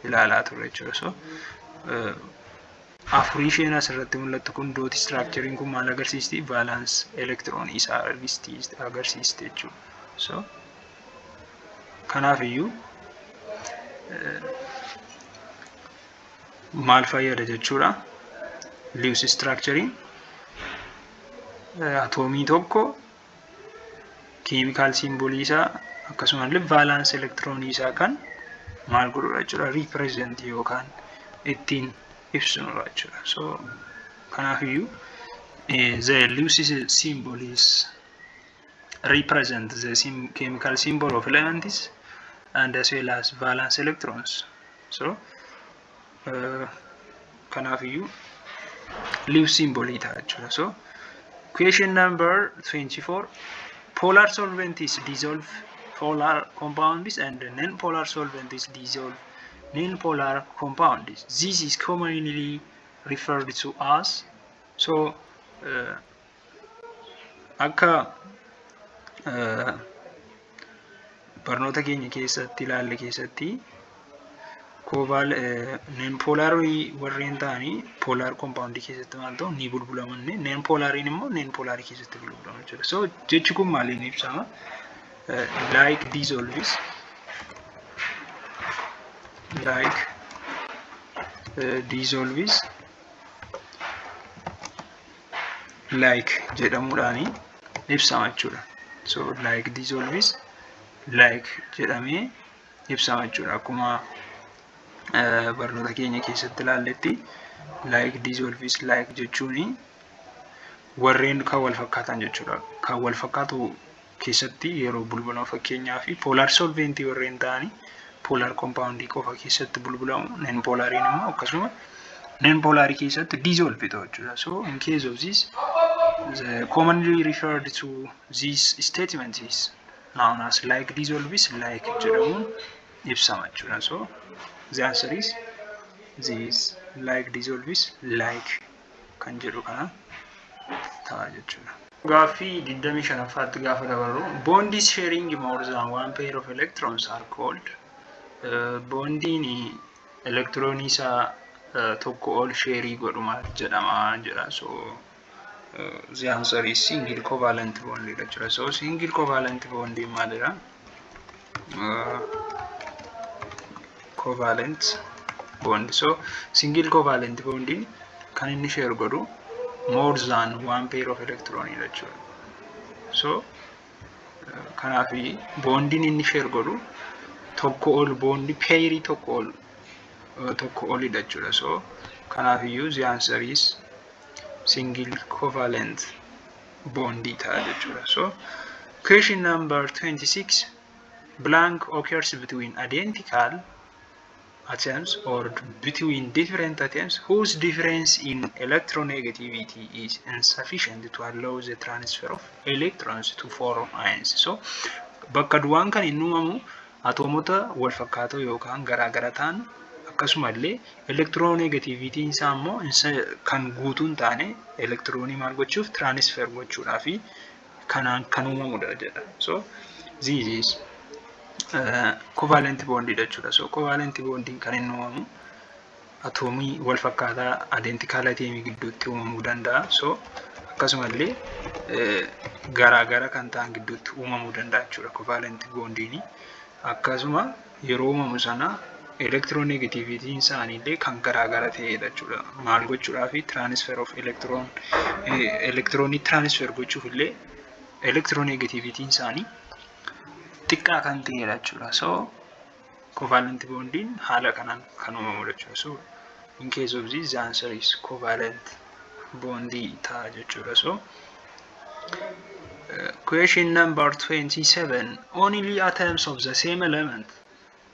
ilaalaa turre jechuudha. So afurii isheen asirratti mul'attu kun, dot structurein kun maal agarsiisti? Valence electron isaa agarsiisti jechuudha. So kanaaf iyyuu maal fayyada jechuudha? Lewis structurein atoomii tokko chemical symbolii isaa akkasumallee valence electronii isaa kan maal godhudha jechuudha? Represent yookaan ittiin ibsinudha jechuudha. So kanaafiyyuu the Lewis symbol is represent the chemical symbol of elements and as well as valence electrons. So kanaafiyyuu Lewis symbolii ta'a jechuudha. So question number 24: polar solvents dissolve polar compounds and non-polar solvents dissolve non-polar compounds. This is commonly referred to as. So akka barnoota keenya keessatti ilaalle keessatti, kovaal non polarii warreen ta'anii polar compoundii keessatti maal ta'u? Ni bulbulaman. Non polariin immoo non polarii keessatti bulbulamu jechuudha. So jechi kun maaliin ibsama? Like dissolves like, dissolves like jedhamuudhaani ibsama jechuudha. So like dissolves like jedhamee ibsama jechuudha. Akkuma barnoota keenya keessatti ilaalletti, like dissolves like jechuun warreen kan wal fakkaatan jechuudha. Kan wal fakkaatu keessatti yeroo bulbulamu, fakkeenyaa fi polar solventii warreen ta'anii polar compoundii qofa keessatti bulbulamu, non polariin immoo akkasuma non polarii keessatti dissolve ta'u jechuudha. So in case of this, the commonly referred to this statement is known as like dissolves like jedhamuun ibsama jechuudha. So the answer is this, like dissolves like kan jedhu kana ta'a jechuudha. Gaaffii 25ffaatti gaafa dabarru, bonds sharing more than one pair of electrons are called. Bondiin elektiroonii isaa tokko ol share godhu maal jedhama jedha. So the answer is single covalent bond jechuudha. So single covalent bond maalidha? Covalent bond. So single covalent bondiin kan inni share godhu more than one pair of electron jechuudha. So kanaaf bondiin inni share godhu tokko ol, bondii pairii tokko ol, tokko olidha jechuudha. So kanaaf iyyuu the answer is single covalent bondii ta'a jechuudha. So question number 26: blank occurs between identical atoms or between different atoms whose difference in electronegativity is insufficient to allow the transfer of electrons to form ions. So bakka duwwaan kan inni uumamu atoomota wal fakkaatoo yookaan garaagara ta'an, akkasumallee electronegativityn isaa immoo kan guutuu hin taane, elektiroonii maal gochuuf? Transfer gochuudhaa fi kanaan kan uumamudha jedha. So this is covalent bond jechuudha. So covalent bondiin kan inni uumamu atoomii wal fakkaataa, identical atomii gidduutti uumamuu danda'a. So akkasumallee garaagara kan ta'an gidduutti uumamuu danda'a jechuudha covalent bondiin. Akkasuma yeroo uumamu sana electronegativityn isaaniillee kan garaagara ta'edha jechuudha. Maal gochuudhaaf? Transfer of electron, elektiroonii transfer gochuuf illee electronegativityn isaanii xiqqaa kan ta'edha jechuudha. So covalent bondiin haala kanaan kan uumamudha jechuudha. So In case of this, the answer is covalent bondii ta'a jechuudha. So question number 27. Only atoms of the same element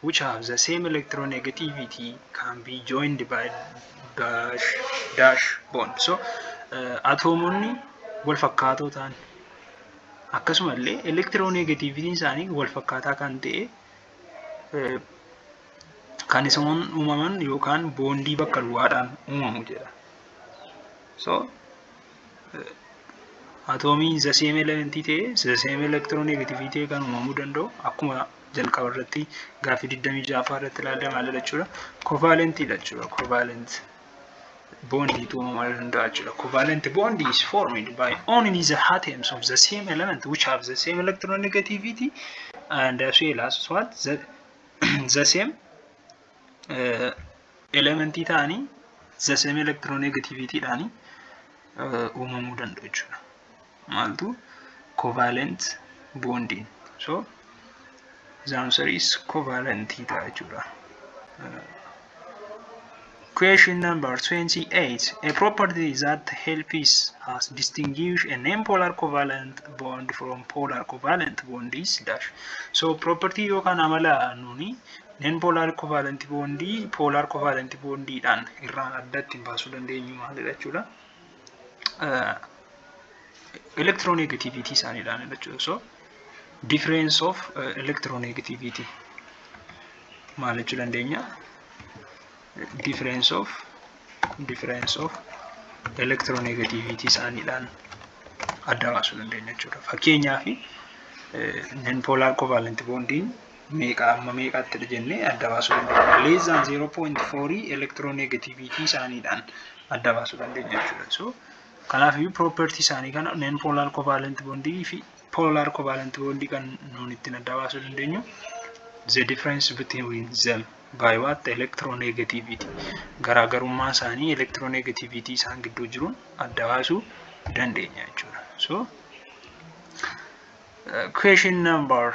which have the same electronegativity can be joined by dash dash bond. So atoomonni wal fakkaatoo ta'an akkasumallee electronegativityn isaanii wal fakkaataa kan ta'e kan isaan uumaman yookaan bondii bakka duwwaadhaan uumamu jedha. So atoomiin the same elementii ta'e, the same electronegativity ta'e kan uumamuu danda'u akkuma jalqaba irratti gaaffii 26ffaa irratti ilaalle maalidha jechuudha? Covalentiidha jechuudha. Covalent bondiitu uumamuu danda'a jechuudha. Covalent bond is formed by only the atoms of the same element which have the same electronegativity and as well as what the same elementii ta'anii the same electronegativity dhaanii uumamuu danda'u jechuudha. Maaltu? Covalent bondiin. So the answer is covalent ta'a jechuudha. Question number 28. A property that helps us distinguish a non-polar covalent bond from polar covalent bond is dash. So property yookaan amala nuni non-polar covalent bondii polar covalent bondiidhaan irraan adda ittiin baasuu dandeenyu maalidha jechuudha? Electronegativity isaaniidhaan jechuudha. So difference of electronegativity maal jechuu dandeenya? Difference of electronegativity isaaniidhaan adda baasuu dandeenya jechuudha. Fakkeenyaaf, non polar covalent bondiin meeqa amma meeqaatti jennee adda baasuu dandeenya. Less than 0.4 electronegativity isaaniidhaan adda baasuu dandeenya jechuudha. So kanaafiyyuu property isaanii kana non polar covalent bondii fi polar covalent bondii kan nuun ittiin adda baasuu dandeenyu the difference between them by what? Electronegativity. Garaagarummaa isaanii electronegativity isaan gidduu jiruun adda baasuu dandeenya jechuudha. So question number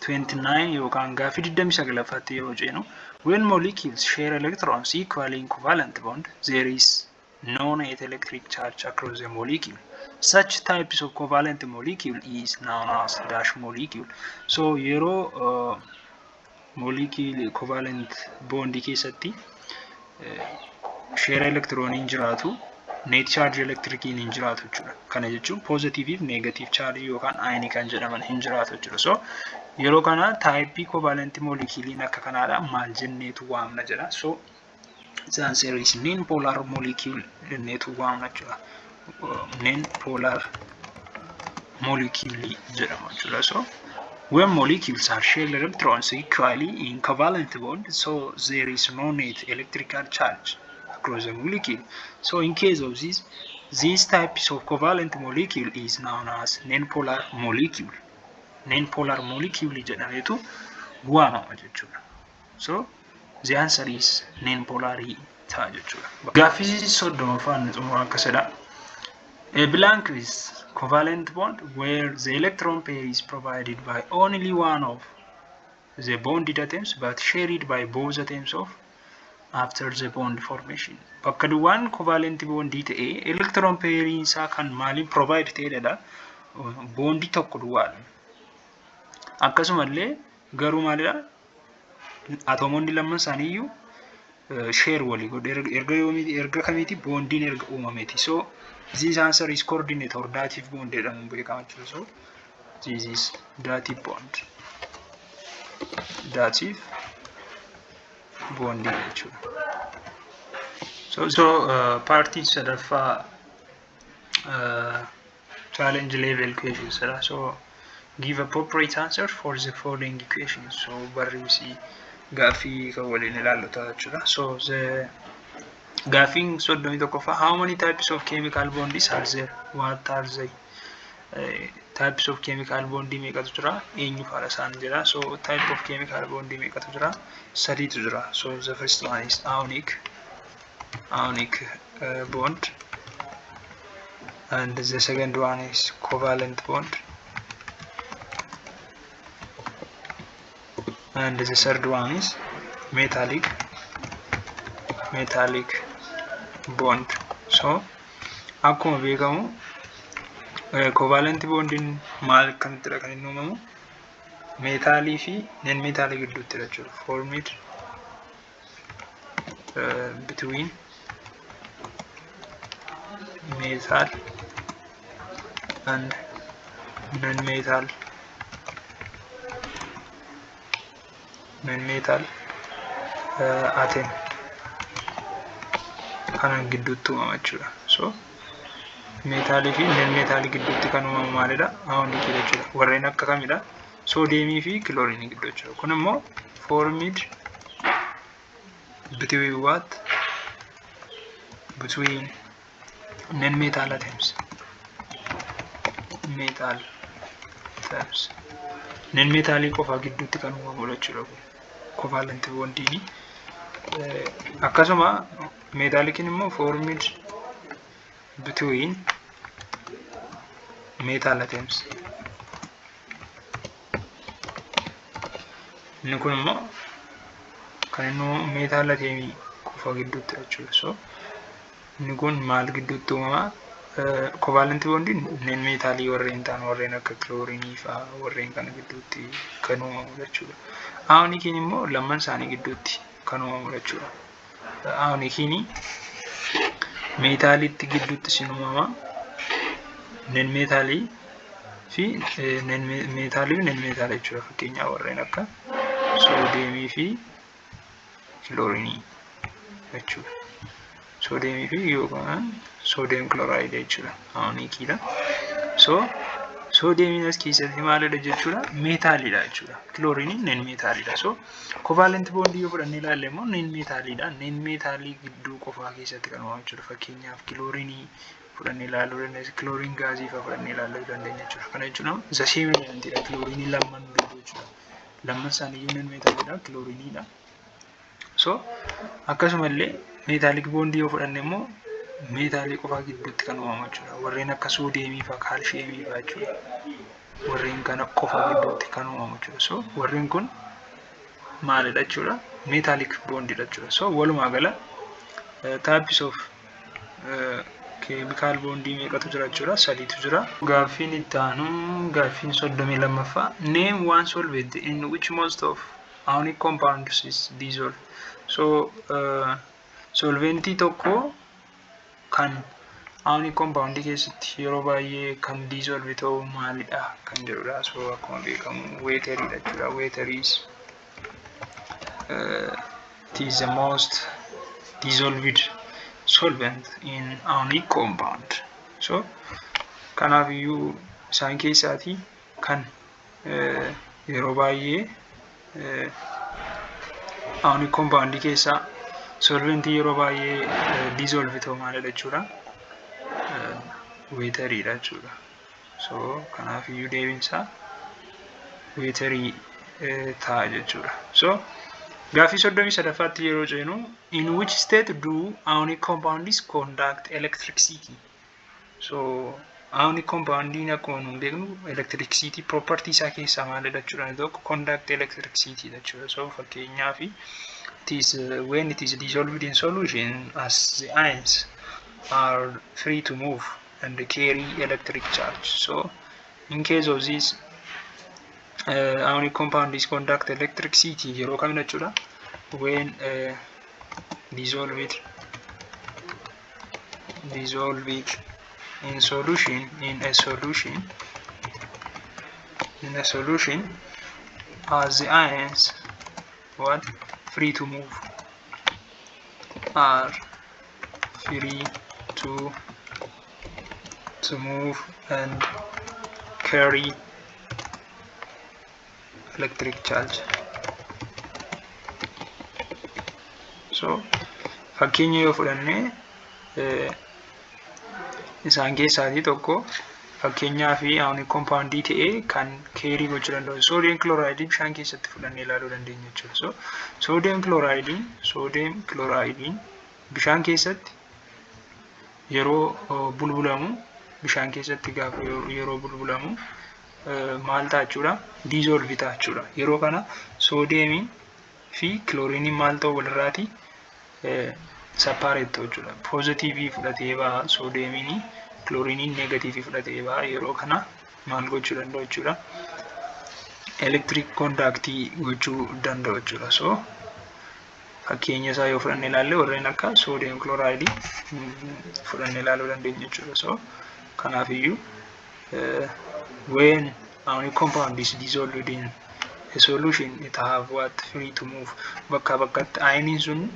29 yookaan gaaffii 29ffaatti yeroo ceenu, when molecules share electrons equally in covalent bond, there is no net electric charge across the molecule. Such types of covalent molecule is known as dash molecule. So yeroo molecule covalent bond keessatti share electroniin jiraatu, net charge electriciin hin jiraatu jechuudha. Kana jechuun positive fi negative charge yookaan ionii kan jedhaman hin jiraatu jechuudha. So yeroo kana typeii covalent moleculein akka kanaadha maal jenneetu waamna jedha. So the answer is non-polar molecule jenneetu waamna jechuudha. Non-polar molecule jedhama jechuudha. So when molecules are shared electrons equally in covalent bond, so there is no net electrical charge across the molecule. So in case of this, these types of covalent molecule is known as non-polar molecule. Non-polar molecule jedhameetu waamama jechuudha. So the answer is non-polar ta'a jechuudha. Gaaffii 30ffaan xumura akkasidha. A blank is covalent bond where the electron pair is provided by only one of the bonded atoms but shared by both atoms of after the bond formation. Bakka duwwaan covalent bondii ta'ee electron pairiin isaa kan maaliin provide ta'edha? Bondii tokko duwwaadha. Akkasumallee garuu maalidha? Atoomonni lamman isaanii iyyuu share walii godhu. Erga yoomii, erga kamiiti? Bondiin erga uumameeti. So this answer is coordinate or dative bond jedhamuun beekama jechuudha. So this is dative bond. Dative bondii jechuudha. So partiin sadaffaa challenge level questions dha. So give appropriate answer for the following equations. So barreessii gaaffii kan waliin ilaallu ta'a jechuudha. So the gaaffiin 31ffaa, how many types of chemical bonds are there? What are they? Types of chemical bondii meeqatu jira? Eenyu faadha isaan jedha. So type of chemical bondii meeqatu jira? Sadiitu jira. So the first one is ionic bond, and the second one is covalent bond, and the third one is metallic Metallic bond. So akkuma beekamu, covalent bondiin maal akkamittidha kan inni uumamu? Meetaalii fi non meetaalii gidduutti jechuudha. Formed between metal and non-metal atom kana gidduutti uumama jechuudha. So meetaalii fi non meetaalii gidduutti kan uumamu maalidha? Ionic jechuudha. Warreen akka kamidha? Soodiyeemii fi kilooriinii gidduu jechuudha. Kun immoo formed between what? Between non metal atoms. Metal atoms. Non meetaalii qofa gidduutti kan uumamudha jechuudha kun. Covalent bondiin. Akkasuma metalliciin immoo formed between metal atoms. Inni kun immoo kan inni metal atomii qofa gidduutti jechuudha. So inni kun maal gidduutti uumama? Covalent bondiin non meetaalii warreen ta'an, warreen akka kilooriinii fa'aa, warreen kana gidduutti kan uumamu jechuudha. Ioniciin immoo lamman isaanii gidduutti kan uumamu jechuudha. Ioniciin meetaaliitti gidduutti sin uumama. Non meetaalii fi meetaalii fi non meetaalii jechuudha. Fakkeenyaaf, warreen akka soodiyeemii fi kilooriinii jechuudha. Soodiyeemii fi yookaan sodium chloride jechuudha. Ioniciidha. So soodiyeemiin as keessatti maalidha jechuudha? Meetaaliidha jechuudha. Kilooriiniin non meetaaliidha. So covalent bondii yoo fudhannee ilaalle immoo non meetaaliidha. Non meetaalii gidduu qofaa keessatti kan uumamu jechuudha. Fakkeenyaaf, kilooriinii fudhannee ilaaluu dandeenya. Chlorine gaazii fa'aa fudhannee ilaaluu dandeenya jechuudha. Kana jechuun the same elementiidha. Kilooriinii lamman gidduu jechuudha. Lamman isaaniiyyuu non meetaaliidha. Kilooriiniidha. So akkasumallee metallic bondii yoo fudhanne immoo meetaalii qofaa gidduutti kan uumamu jechuudha. Warreen akka soodiyeemii fa'aa, kaalshiyeemii fa'aa jechuudha. Warreen kana qofa gidduutti kan uumamu jechuudha. So warreen kun maalidha jechuudha? Metallic bondiidha jechuudha. So walumaa gala types of chemical bondii meeqatu jira jechuudha? Sadiitu jira. Gaaffiin itti aanu, gaaffiin 32ffaa. Name one solvent in which most of ionic compounds is dissolved. So solventii tokko kan ionic compound keessatti yeroo baay'ee kan dissolve ta'u maalidha kan jedhudha. So akkuma beekamu wateriidha jechuudha. Water is it is the most dissolved solvent in ionic compound. So kanaaf iyyuu isaan keessaatii kan yeroo baay'ee ionic compound keessaa solventii yeroo baay'ee dissolve ta'u maalidha jechuudha? Wateriidha jechuudha. So kanaaf iyyuu deebiinsaa waterii ta'a jechuudha. So gaaffii 33ffaatti yeroo ceenu, in which state do ionic compounds conduct electricity? So ionic compoundiin akkuma nuun beeknu electricity property isaa keessaa maalidha jechuudha? Inni tokko conduct electricity jechuudha. So fakkeenyaaf, it is when it is dissolved in solution, as the ions are free to move and carry electric charge. So in case of this, ionic compound is conduct electricity yeroo kamidha jechuudha? When dissolved in solution in a solution, as the ions what free to move are free to move and carry electric charge. So fakkeenya yoo fudhanne, isaan keessaatii tokko, fakkeenyaa fi ionic compoundii ta'ee kan carry gochuu danda'u sodium chloride bishaan keessatti fudhannee ilaaluu dandeenya jechuudha. So sodium chloride bishaan keessatti yeroo bulbulamu, bishaan keessatti gaafa yeroo bulbulamu maal ta'a jechuudha? Dissolve ta'a jechuudha. Yeroo kana soodiyeemiin fi kilooriiniin maal ta'u walirraati? Separate ta'u jechuudha. Positive fudhatee ba'a soodiyeemiin, kilooriiniin negative fudhatee ba'a. Yeroo kana maal gochuu danda'u jechuudha? Electric conduct gochuu danda'u jechuudha. So fakkeenya isaa yoo fudhanne ilaalle, warreen akka sodium chloride fudhanne ilaaluu dandeenya jechuudha. So kanaafiyyuu when ionic compound is dissolved in a solution, it have what? Free to move. Bakka bakkatti ioniin sun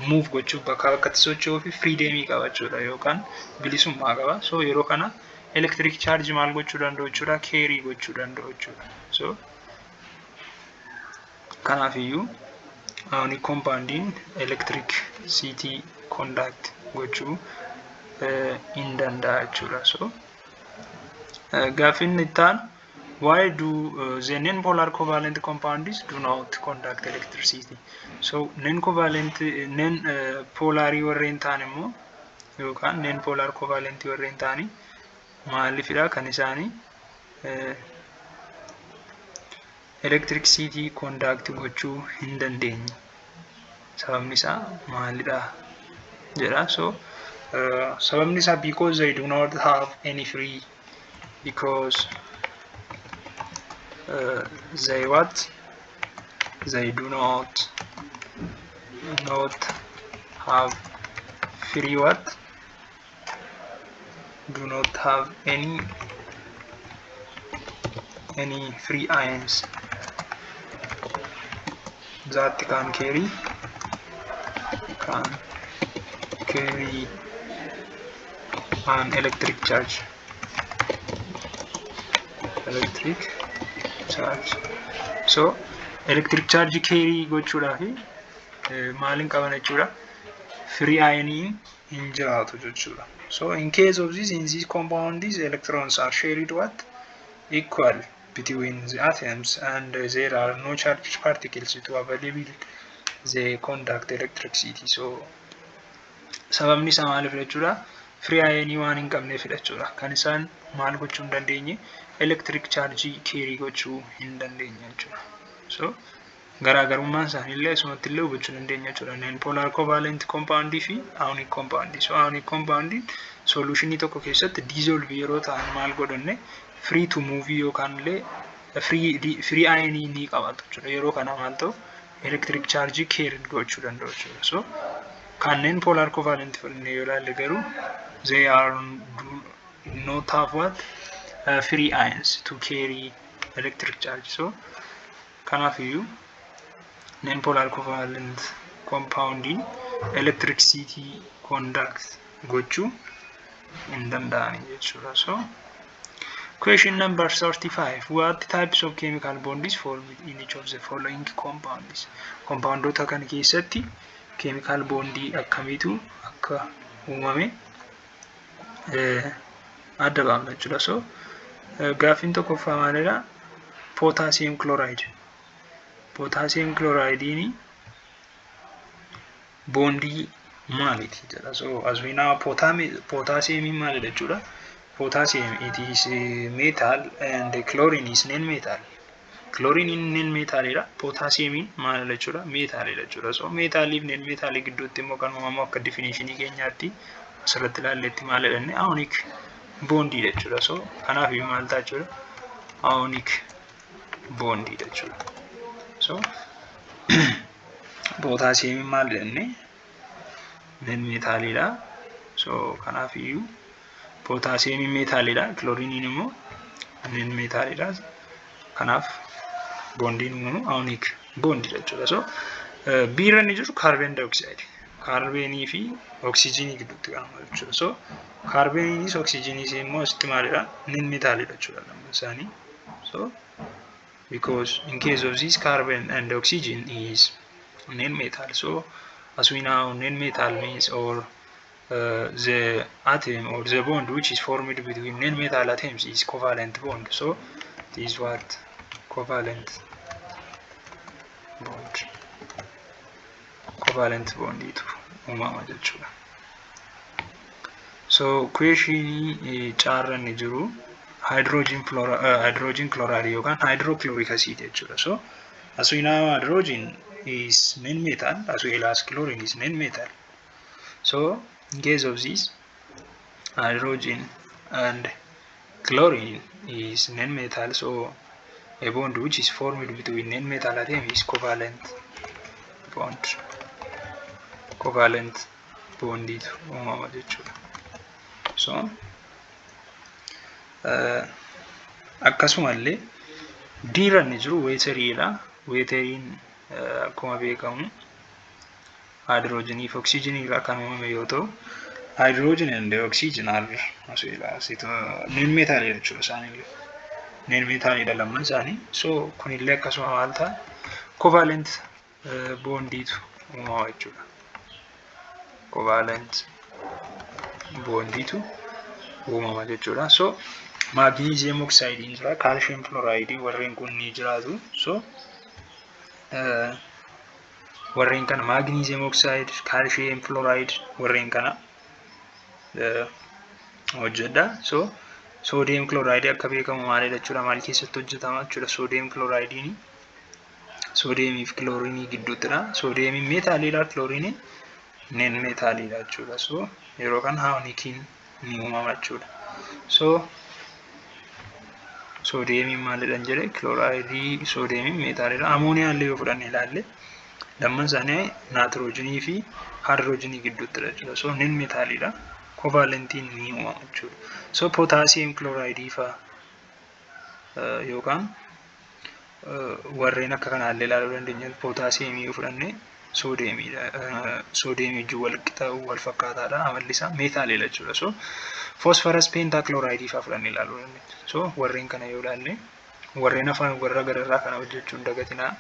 move gochuuf, bakka bakkatti socho'uu fi freedomii qaba jechuudha yookaan bilisummaa qaba. So yeroo kana electric charge maal gochuu danda'u jechuudha? Carry gochuu danda'u jechuudha. So kanaafiyyuu ionic compoundiin electricity conduct gochuu hin danda'a jechuudha. So gaaffiin itti aanu, why do the non-polar covalent compounds do not conduct electricity? So non-covalent, non polarii warreen ta'an immoo yookaan non polar covalent warreen ta'anii maaliifidha kan isaanii electricity conduct gochuu hin dandeenye? Sababni isaa maalidha jedha. So sababni isaa because they do not have any free, because they what? They do not have free what? Do not have any free ions that can carry an electric charge. So electric charge carry gochuudhaaf maaliin qaban jechuudha? Free ioniin hin jiraatu jechuudha. So in case of this, in this compound, these electrons are shared what? Equal between the atoms, and there are no charged particles to available they conduct electricity. So sababni isaa maaliif jechuudha? Free ionii waan hin qabneef jechuudha. Kan isaan maal gochuu hin dandeenye? Electric charge carry gochuu hin dandeenye jechuudha. So garaagarummaan isaanii illee asumatti illee hubachuu dandeenya jechuudha. Non polar covalent compound fi ionic compound. So ionic compound solutionii tokko keessatti dissolve yeroo ta'an maal godhanne? Free to move yookaan illee free ionii ni qabaatu jechuudha. Yeroo kana maal ta'u? Electric charge carry gochuu danda'u jechuudha. So kanneen polar covalent fudhannee yoo ilaalle garuu, they are do not have what? Free ions to carry electric charge. So kanaaf iyyuu non polar covalent compoundiin electricity conduct gochuu hin danda'ani jechuudha. So question number 35: what types of chemical bond is formed in each of the following compounds? Compoundoota kana keessatti chemical bondii akkamiitu akka uumame adda baafna jechuudha. So gaaffiin tokkoffaa maalidha? Potassium chloride. Potassium chloridein bondii maaliiti jedha. So as we know, potassium maalidha jechuudha? Potassium, it is a metal and chlorine is non metal. Chlorine non metalidha. Potassium maalidha jechuudha? Metalidha jechuudha. So metalii fi non metalii gidduutti immoo kan uumamu akka definitionii keenyaatti asirratti ilaalletti maal jedhanne? Ionic bondii jechuudha. So kanaaf maal ta'a jechuudha? Ionic bondii jechuudha. So potassium maal jedhanne? Non metalidha. So kanaaf iyyuu potassium metalidha. Chloriniin immoo non metalidha. Kanaaf bondiin uumamu ionic bondii jechuudha. So B irra inni jiru carbon dioxide. Kaarbeenii fi oksijiinii gidduutti kan uumamu jechuudha. So kaarbeeniinis oksijiiniis immoo asitti maalidha? Non metalidha jechuudha lamaan isaanii. So because in case of this, carbon and oxygen is non metal. So as we know, non metal means or the atom or the bond which is formed between non metal atoms is covalent bond. So this is what? Covalent bond. Covalent bondiitu uumama jechuudha. So questionii C irra inni jiru hydrogen chloride yookaan hydrochloric acid jechuudha. So as we know, hydrogen is non-metal as well as chlorine is non-metal. So in case of this, hydrogen and chlorine is non-metal, so a bond which is formed between non-metal atom is covalent bond. Covalent bondiitu uumama jechuudha. So akkasumallee diiranni jiru wateriidha. Wateriin akkuma beekamu haayidroojinii fi oksiijinii irraa kan uumame yoo ta'u, hydrogen and oxygen are as well as non metalii jechuudha isaanillee. Non metaliidha lamman isaanii. So kunillee akkasuma maal ta'a? Covalent bondiitu uumama jechuudha. Covalent bondiitu uumama jechuudha. So magnesium oxideiin jira, calcium fluorideii warreen kun ni jiraatu. So warreen kana magnesium oxide, calcium fluoride warreen kana hojjedha. So sodium chlorideii akka beekamu maalidha jechuudha? Maal keessatti hojjetama jechuudha? Sodium chlorideiin soodiyeemii fi kiloorinii gidduuttidha. Soodiyeemiin meetaaliidha, kilooriiniin non metaliidha jechuudha. So yeroo kana ioniciin ni uumama jechuudha. So soodiyeemiin maalidha jedhe? Kilooraayidii soodiyeemiin meetaaliidha. Amooniyaan illee yoo fudhanne ilaalle lamman isaanii naatiroojiinii fi haayidroojinii gidduuttidha jechuudha. So non metaliidha. Covalentiin ni uumama jechuudha. So potassium chlorideii fa'a yookaan warreen akka kanaallee ilaaluu dandeenya. Pootaasiyeemii yoo fudhanne soodiyeemiidha. Soodiyeemii wajjin wal qixa, wal fakkaataadha. Amalli isaa meetaaliidha jechuudha. So phosphorus pentachlorideii fa'aa fudhannee ilaaluu dandeenya. So warreen kana yoo ilaalle warreen afaan warra gararraa kana hojjechuu hin dagatinaa.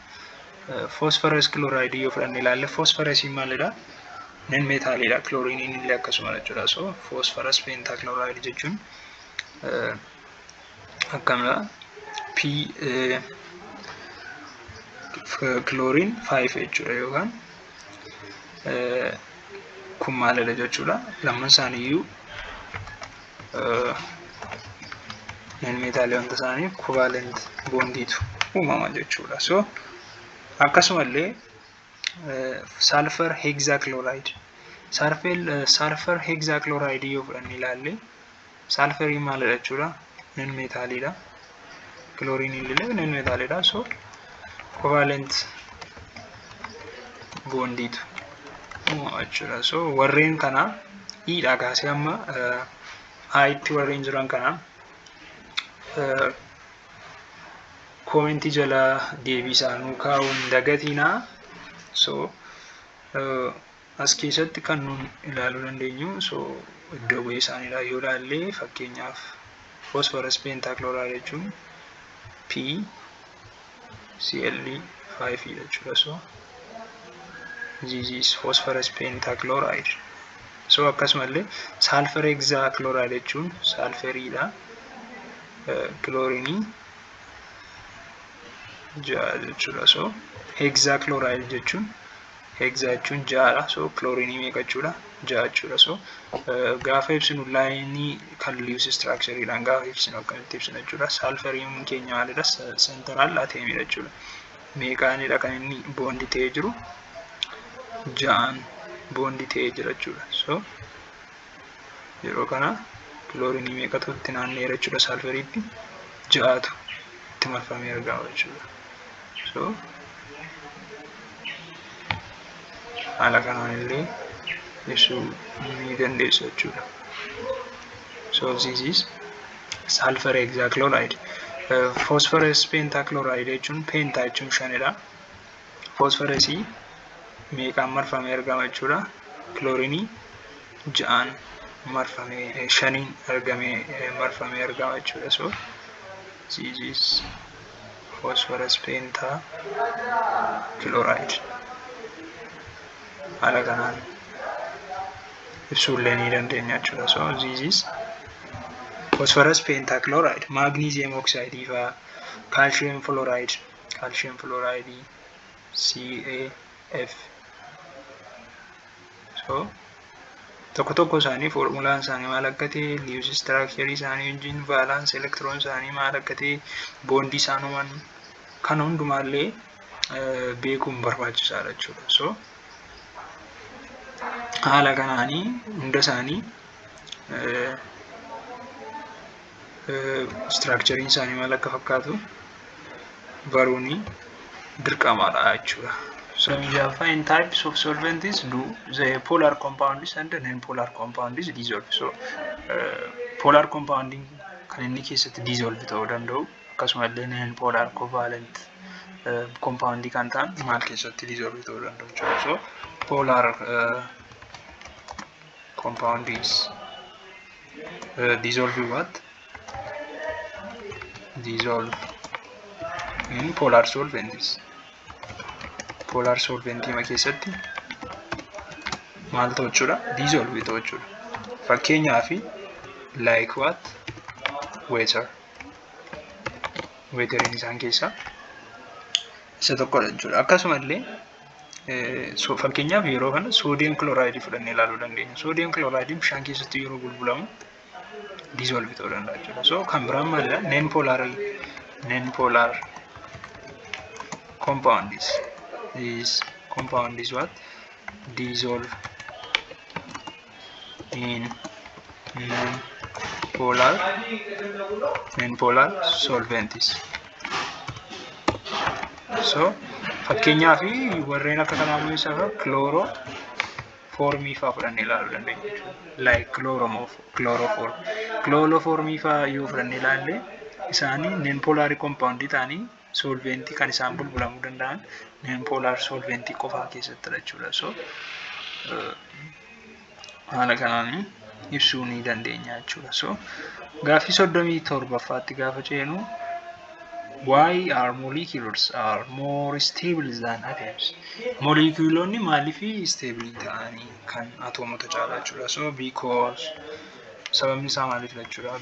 Phosphorus chlorideii yoo fudhanne ilaalle phosphorusii maalidha? Non metaliidha. Kilooriiniin illee akkasuma jechuudha. So phosphorus pentachlorideii jechuun akkamidha? P chlorine 5 jechuudha yookaan kun maalidha jechuudha? Lamman isaaniiyyuu non metalii wanta isaaniif covalent bondiitu uumama jechuudha. So akkasumallee sulfur hexachloride, sulfur hexachloride yoo fudhanne ilaalle sulfuriin maalidha jechuudha? Non metaliidha. Kilooriiniin illee non metaliidha. So covalent bondiitu uumama jechuudha. So warreen kana iidhaa kaasee amma itti warreen jiran kana commentii jala deebii isaanuu kaa'uu hin dagatinaa. So as keessatti kan nun ilaaluu dandeenyu, so iddoo bu'ee isaaniidha yoo ilaalle, fakkeenyaaf phosphorus pentachloride jechuun P Cl 5 jechuudha. So this is phosphorus pentachloride. So akkasumallee sulfur hexachloride jechuun sulfuriidha. Kiloorinii ja'a jechuudha. So hexachloride jechuun hexa jechuun ja'adha. So kiloorinii meeqa jechuudha? Ja'a jechuudha. So gaafa ibsinu lineii kan Lewis structureidhaan gaafa ibsinu akkamitti ibsinu jechuudha? Sulfuriin keenya maalidha? Central atomiidha jechuudha. Meeqaanidha kan inni bond ta'ee jiru? Ja'aan bond ta'ee jira jechuudha. So yeroo kana kiloorinii meeqatu itti naanna'eera jechuudha? Sulfuriitti ja'atu itti marfamee argama jechuudha. So haala kanaan illee ibsuu ni dandeessu jechuudha. So this is sulfur hexachloride. Phosphorus pentachloride jechuun penta jechuun shanidha. Phosphorusii meeqaan marfamee argama jechuudha? Kiloorinii ja'aan marfamee, shaniin argamee marfamee argama jechuudha. So this is phosphorus pentachloride. Haala kanaan ibsuullee ni dandeenya jechuudha. So this is phosphorus pentachloride, magnesium oxide fa'aa, calcium fluoride, calcium fluoride CaF. So tokko tokko isaanii foormulaan isaanii maal akka ta'e, Lewis structure isaanii wajjin valence electron isaanii maal akka ta'e, bondii isaan uuman kan hundumaallee Beekuun barbaachisaadha jechuudha. So haala kanaanii hunda isaanii structureiin isaanii maal akka fakkaatu baruuni dirqamadha jechuudha. So in types of solvents do the polar compounds and the non-polar compounds dissolve. So polar compounding kan inni keessatti dissolve ta'uu danda'u, akkasumallee non polar covalent compound kan ta'an maal keessatti dissolve ta'uu danda'u jechuudha. So polar compound is dissolve what? Dissolve in polar solvents. Polar solventii keessatti maal ta'u jechuudha? Dissolve ta'u jechuudha. Fakkeenyaaf, like what? Water. Wateriin isaan keessaa isa tokkodha jechuudha. Akkasumallee fakkeenyaaf yeroo kana sodium chlorideii fudhannee ilaaluu dandeenya. Sodium chlorideiin bishaan keessatti yeroo bulbulamu dissolve ta'uu danda'a jechuudha. So kan biraan maalidha? Non polar compound is compound is what? Dissolve in non polar solvents. So fakkeenyaaf warreen akka kanaa immoo isa chloroformii fa'aa fudhannee ilaaluu dandeenya jechuudha. Like chloroform. Chloroformii fa'aa yoo fudhannee ilaalle, isaanii non polarii compoundii ta'anii solventii kan isaan bulbulamuu danda'an non polar solventii qofaa keessattidha jechuudha. So haala kanaan ibsuu ni dandeenya jechuudha. So gaaffii 37ffaatti gaafa ceenu, why are molecules are more stable than atoms? Moleculoonni maaliif stable ta'anii kan atoomota caalaa jechuudha. So because, sababni isaa maaliif jechuudha?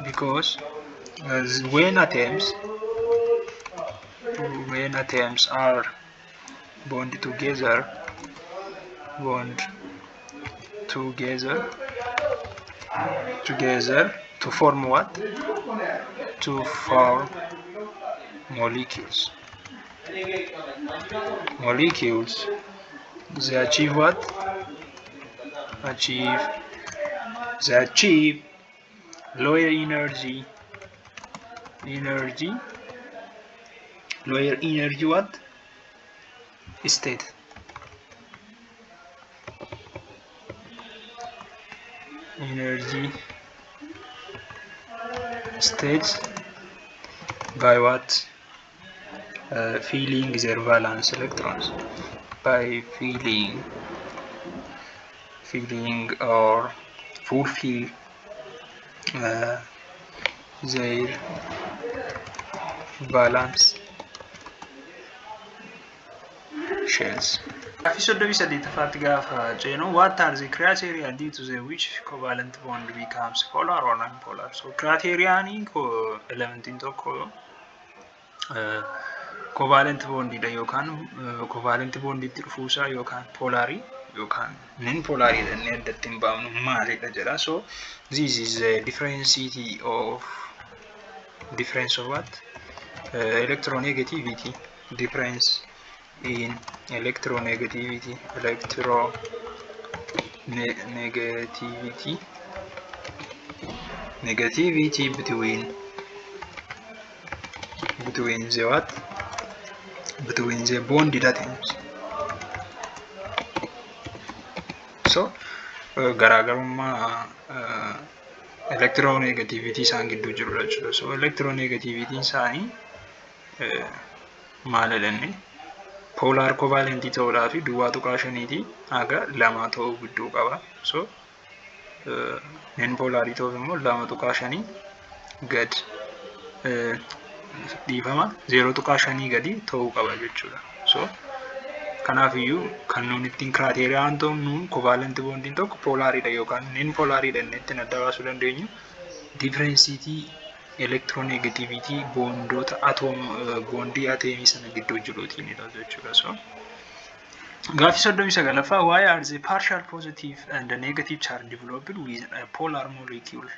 Because when atoms are bond together to form what? To form molecules, they achieve what? Achieve they achieve lower energy lower energy what? State. Energy states by what? Filling their valence electrons, by filling or fulfill their valence shells. Gaaffii 38ffaatti gaafa ceenu, what are the criteria due to the which covalent bond becomes polar or non-polar? So criteriaan elementiin tokko covalent bondidha yookaan covalent bonditti dhufuusaa yookaan polarii yookaan non polarii jennee addatti hin baafnu maalidha jedha. So this is the difference of what? Electronegativity, difference in electronegativity negativity between the what? Between the bonded atoms. So garaagarummaa electronegativity isaan gidduu jirudha jechuudha. So electronegativity isaanii maal jedhanne, polar covalentii ta'uudhaa fi 0.5iitii haga 2 ta'uu gidduu qaba. So non polarii ta'uuf immoo 2.5 gad, dhiifama, 0.5 gadi ta'uu qaba jechuudha. So kanaafiyyuu kan nuun ittiin criteriaan ta'u nuun covalent bondiin tokko polariidha yookaan non polariidha inni ittiin adda baasuu dandeenyu differenceiitii electronegativity bondoota atoom bondii atomii sana gidduu jiruutiinidha jechuudha. So gaaffii 39ffaa, why are the partial positive and the negative charge developed with a polar molecule?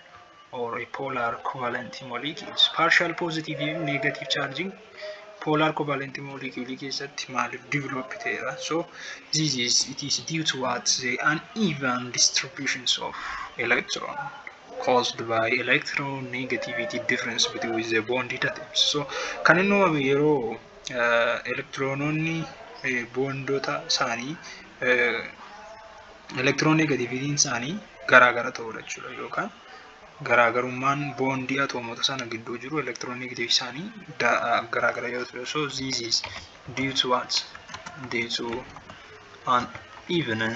or a polar covalent molecules? Partial positive fi negative charging polar covalent molecule keessatti maaliif develop ta'eera? So this is it is due to what? The uneven distributions of electron caused by electronegativity difference between the bonded atoms. So kan inni uumame yeroo elektiroononni boondota isaanii electronegativityn isaanii garaagara ta'udha jechuudha, yookaan garaagarummaan boondii atoomota sana gidduu jiru electronegativity isaanii garaagara yoo ta'u, so this is due to what? Due to uneven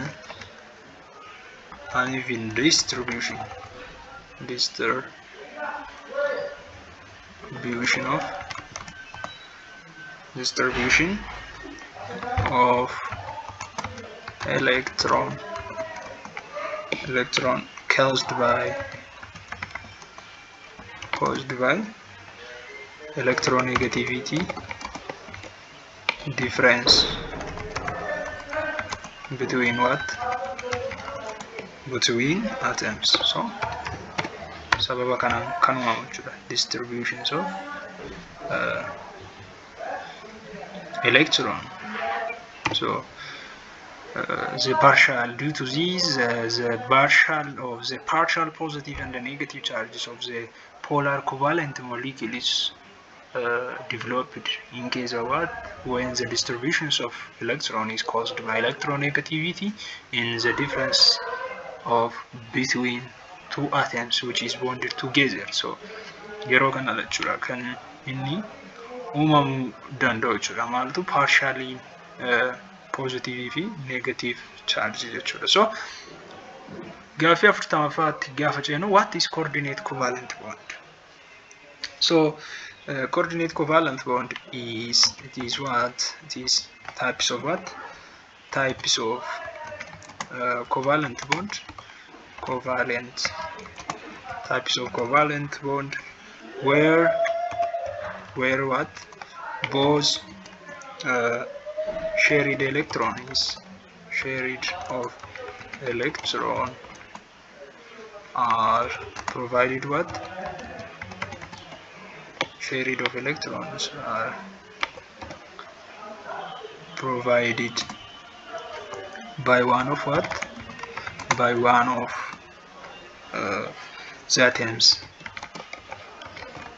distribution of electron caused by electronegativity difference between what? Between atoms. So sababa kanaan kan uumamu jechuudha, distributions of electron. So the partial due to these the partial positive and the negative charges of the polar covalent molecule is developed in case of what? When the distributions of electron is caused by electronegativity in the difference of between two atoms which is bonded together. So yeroo kana jechuudha kan inni uumamuu danda'u jechuudha. Maaltu? Partially positive fi negative charge jechuudha. So gaaffii 40ffaatti gaafa ceenu, what is coordinate covalent bond? So coordinate covalent bond is, it is what? It is types of what? Types of covalent bond, covalent types of covalent bond where what? Both shared electron is shared of electron are provided, what? Shared of electrons are provided by one of what? By one of the atoms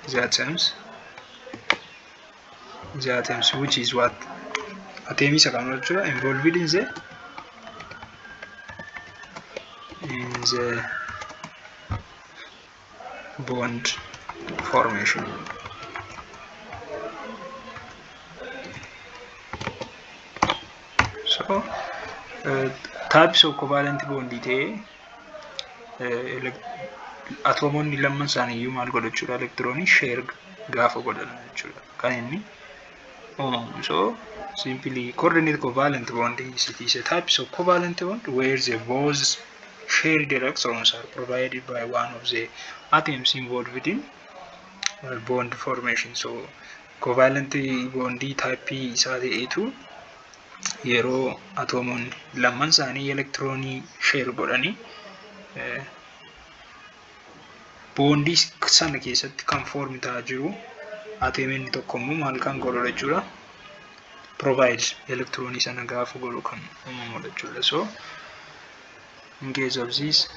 the atoms the atoms which is what? Atomii isa kam jechuudha? Involved in the bond formation. So types of covalent bond ta'ee atoomonni lamman isaanii iyyuu maal godhu jechuudha? Elektiroonii share gaafa godhan jechuudha kan inni uumamu. So simply, coordinate covalent bond is, it is a types of covalent bond where the both shared electrons are provided by one of the atoms involved in bond formation. So covalent bondii type isaa ta'eetu yeroo atoomonni lamman isaanii elektiroonii share godhanii bondii sana keessatti kan form ta'aa jiru atomiin tokko immoo maal kan godhudha jechuudha? Provide elektiroonii sana gaafa godhu kan uumamudha jechuudha. So in case of this,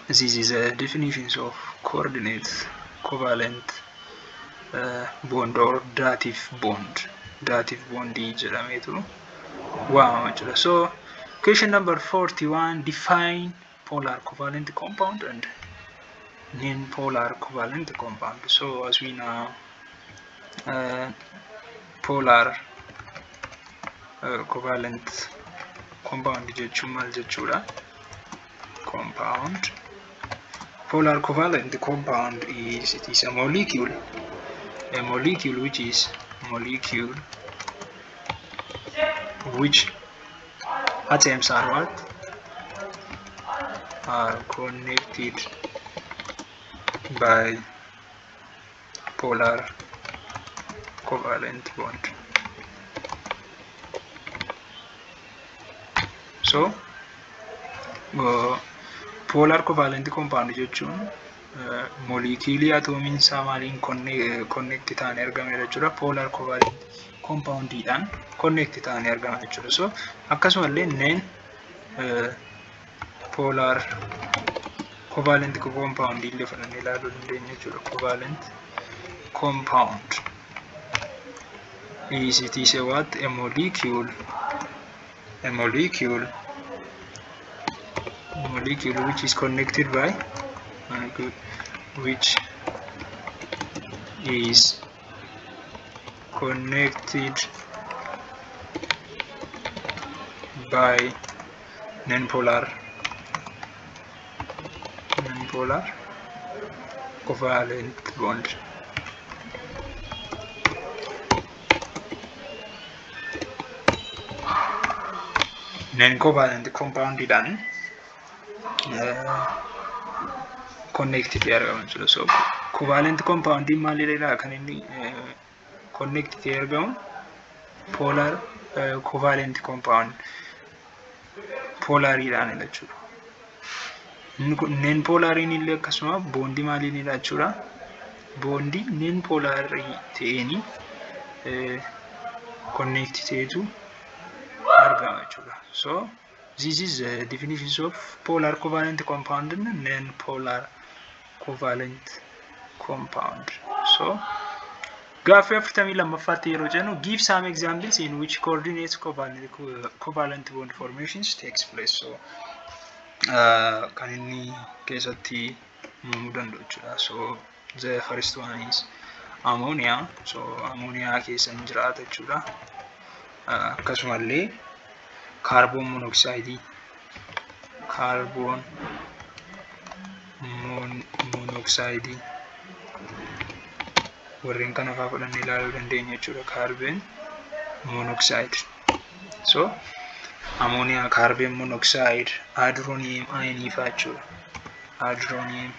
this is a definitions of coordinate covalent bond or dative bond. Dative bond jedhameetu waamama jechuudha. So question number 41: define polar covalent compound and non-polar covalent compound. So as we know, polar covalent compound jechuun maal jechuudha? Compound, polar covalent compound is, it is a molecule which is molecule which atoms are what? Are connected by polar covalent bond. So polar covalent compound jechuun Moleculeii atoomiin isaa maaliin connect ta'anii argaman jechuudha? Polar covalent compoundiidhaan connect ta'anii argaman jechuudha. So akkasumallee non polar covalent compound illee fudhannee ilaaluu dandeenya jechuudha. Covalent compound is, it is a what, a molecule which is connected by, which is connected by non-polar covalent bond. Non covalent compoundiidhaan connected argama jechuudha. So covalent compoundiin maalidha kan inni connected argamu? Polar covalent compound polariidhaan jechuudha. Non polariin illee akkasuma bondii maaliinidha jechuudha? Bondii non polarii ta'eenii connect ta'etu argama jechuudha. So this is the definitions of polar covalent compound and non-polar covalent compound. So gaaffii 42ffaatti yeroo jennu, give some examples in which coordinates covalent bond formations takes place. So kan inni keessatti uumamuu danda'u jechuudha. So the first one is ammonia. So ammonia keessa hin jiraata jechuudha. Akkasumallee carbon monoxide, carbon monoxide, warreen kana fa'aa fudhannee ilaaluu dandeenya jechuudha. Carbon monoxide. So ammonia, carbon monoxide, hydronium ionii fa'aa jechuudha. Hydronium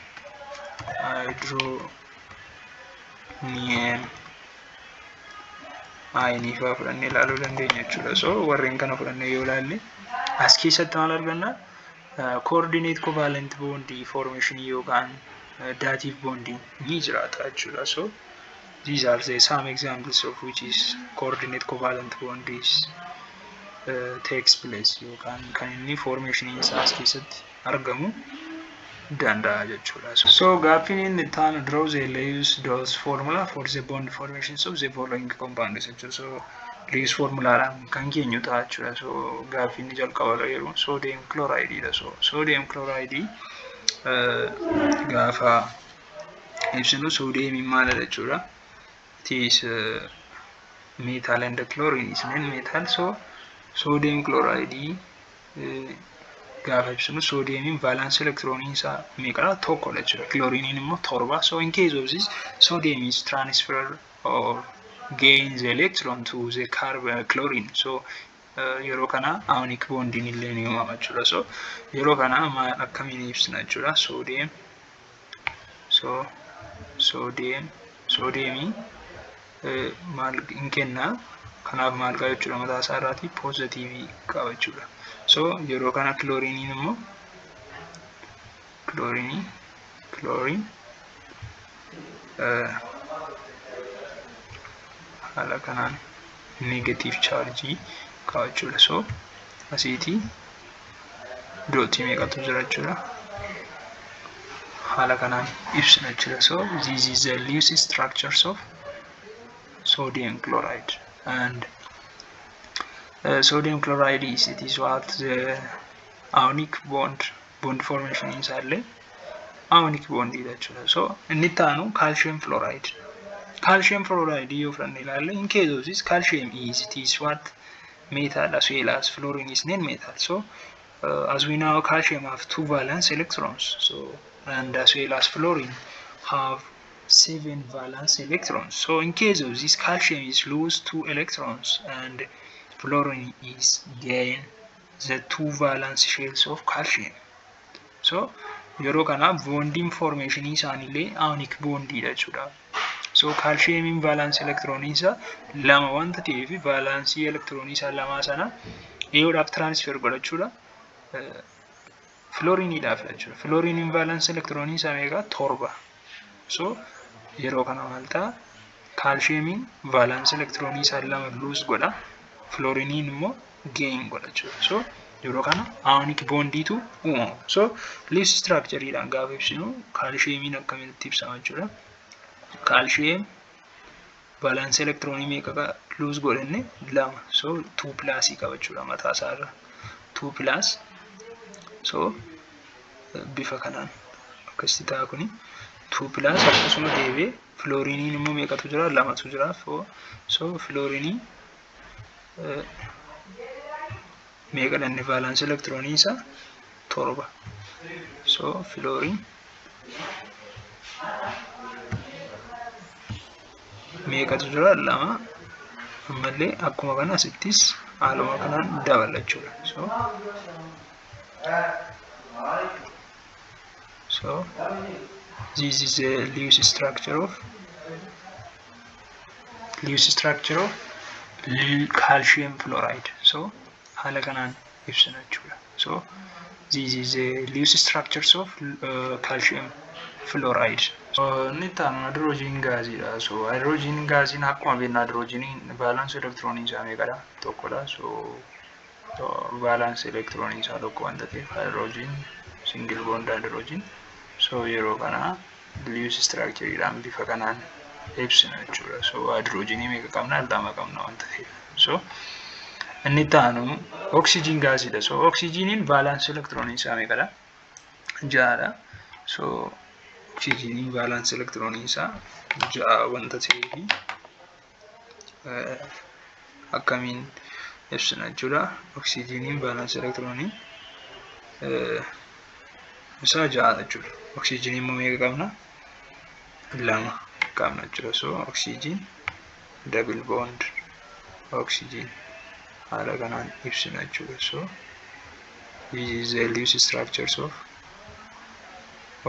ionii fa'aa fudhannee ilaaluu dandeenya jechuudha. So warreen kana fudhannee yoo ilaalle, as keessatti maal arganna? Coordinate covalent bond formation yookaan dative bonding ni jiraata jechuudha. So these are the some examples of which is coordinate covalent bond is takes place yookaan kan inni formation isaa as keessatti argamu danda'a jechuudha. So gaaffiin inni itti aanu, draw the Lewis dot formula for the bond formations of the following compounds jechuudha. So Lewis formulaadhaan kan keenyu ta'a jechuudha. So gaaffiin inni jalqaba yeroo sodium chloride dha. So sodium chloride gaafa ibsinu, sodiumiin maalidha jechuudha? It is metal and chlorine is non metal. So sodium chloride gaafa ibsinu, sodiumiin valence electronii isaa meeqadha? Tokkodha jechuudha. Chloriniin immoo torba. So in case of this, sodium is transfer or gain the electron to the carbon, chlorine. So yeroo kana ionic bondiin illee ni uumama jechuudha. So yeroo kana maal akkamiin ibsina jechuudha? Sodium, so sodiumii maal hin kenna? Kanaaf maal qaba jechuudha? Mataa isaa irraatii positiveii qaba jechuudha. So yeroo kana chlorineiin immoo, chlorineii, chlorine haala kanaan negative chargeii qaba jechuudha. So asiitii dotii meeqatu jira jechuudha? Haala kanaan ibsina jechuudha. So this is the Lewis structures of sodium chloride, and sodium chloride is, it is what, the ionic bond formation isaallee ionic bond jechuudha. So inni itti aanu calcium fluoride. Calcium fluoride yoo fudhanne ilaalle, in case of this, calcium is, it is what, metal, as well as fluorine is non metal. So as we know, calcium have two valence electrons, so and as well as fluorine have seven valence electrons. So in case of this, calcium is lose two electrons and fluorine is gain the two valence shells of calcium. So yeroo kana bondiin formation isaaniillee ionic bondiidha jechuudha. So calciumiin valence electronii isaa lama wanta ta'eef, valenceii electronii isaa lamaa sana yeroodhaaf transfer godhachuudha. Fluoriniidhaaf jechuudha. Fluoriniin valence elektiroonii isaa meeqa? 7. So yeroo kana maal ta'a? Kaalshiyeemiin valence elektiroonii isaa 2 lose godha. Fluoriniin immoo gain godha jechuudha. So yeroo kana ionic bondiitu uumama. So Lewis structureidhaan gaafa ibsinu kaalshiyeemiin akkamitti ibsama jechuudha. Kaalshiyeem valence elektiroonii meeqa lose godhanne? 2. So 2 plusii qaba jechuudha mataa isaarra. 2 plus. So bifa kanaan akkasitti ta'a kuni 2 plus. Akkasuma deebi'ee fluoriniin immoo meeqatu jira? 2tu jira. So fluorinii meeqa dhanne? Valence elektiroonii isaa 7. So fluorine meeqatu jira? 2. Ammallee akkuma kana asittis haaluma kanaan dabala jechuudha. So this is the Lewis structure of calcium fluoride. So haala kanaan ibsina jechuudha. So this is the Lewis structures of calcium fluoride. So inni itti aanu hydrogen gaasiidha. So hydrogen gaasiin akkuma beeknu hydrogeniin valence elektiroonii isaa meeqadha? 1dha. So valence elektiroonii isaa 1 wanta ta'eef hydrogen single bond hydrogen. So yeroo kana Lewis structureidhaan bifa kanaan ibsina jechuudha. So hydrogenii meeqa qabna? 2 qabna wanta ta'eef. So inni itti aanu oxygen gaasiidha. So oxygeniin valence elektiroonii isaa meeqadha? 6dha. So oxygeniin valence elektiroonii isaa 6 wanta ta'eef akkamiin ibsina jechuudha. Oxygeniin valence elektiroonii isaa 6dha jechuudha. Oxygenii immoo meeqa qabna? 2 qabna jechuudha. So oxygen double bond oxygen haala kanaan ibsina jechuudha. So this is the Lewis structures of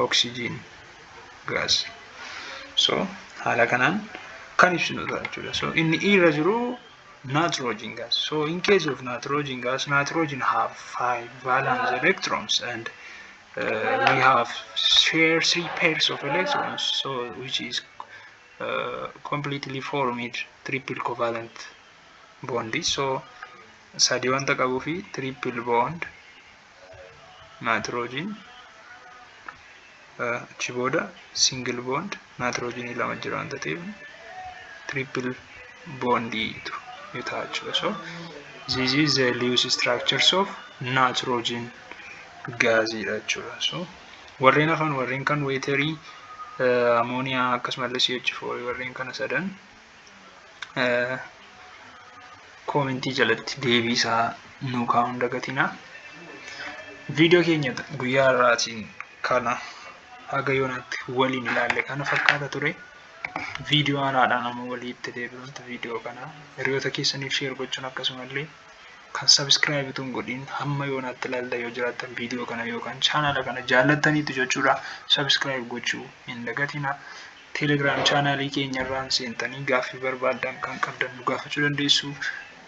oxygen gas. So haala kanaan kan ibsinu ta'a jechuudha. So inni irra jiru nitrogen gas. So in case of nitrogen gas, nitrogen have 5 valence electrons and we have share 3 pairs of electrons, so which is completely formed triple covalent bond. So sadi wanta qabuu fi triple bond nitrogen, achi booda single bond nitrogenii 2 jira wanta ta'eef triple bondiitu ta'a jechuudha. So this is the Lewis structures of nitrogen gaasiidha jechuudha. So warreen hafan, warreen kan waterii, amooniyaa akkasumallee CH4, warreen kana sadan commentii jalatti deebii isaa nuu kaa'uun dagatinaa. Viidiyoo keenya guyyaa har'aatiin kana haga yoonaatti waliin ilaalle kana fakkaata ture. Viidiyoo haaraadhaan amma walitti deebinutti viidiyoo kana hiriyoota keessaniif share gochuun, akkasumallee kan subscribe utuu hin godhin hamma yoonaatti ilaaltan yoo jiraattan, viidiyoo kana yookaan chaanala kana jaallattaniitu jechuudha, subscribe gochuu hin dagatinaa. Telegram channelii keenya irraan seentanii gaaffii barbaaddan kan qabdan nu gaafachuu dandeessu.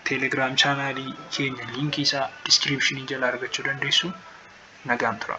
Telegram channelii keenya linkii isaa descriptionii jala argachuu dandeessu. Nagaan tura.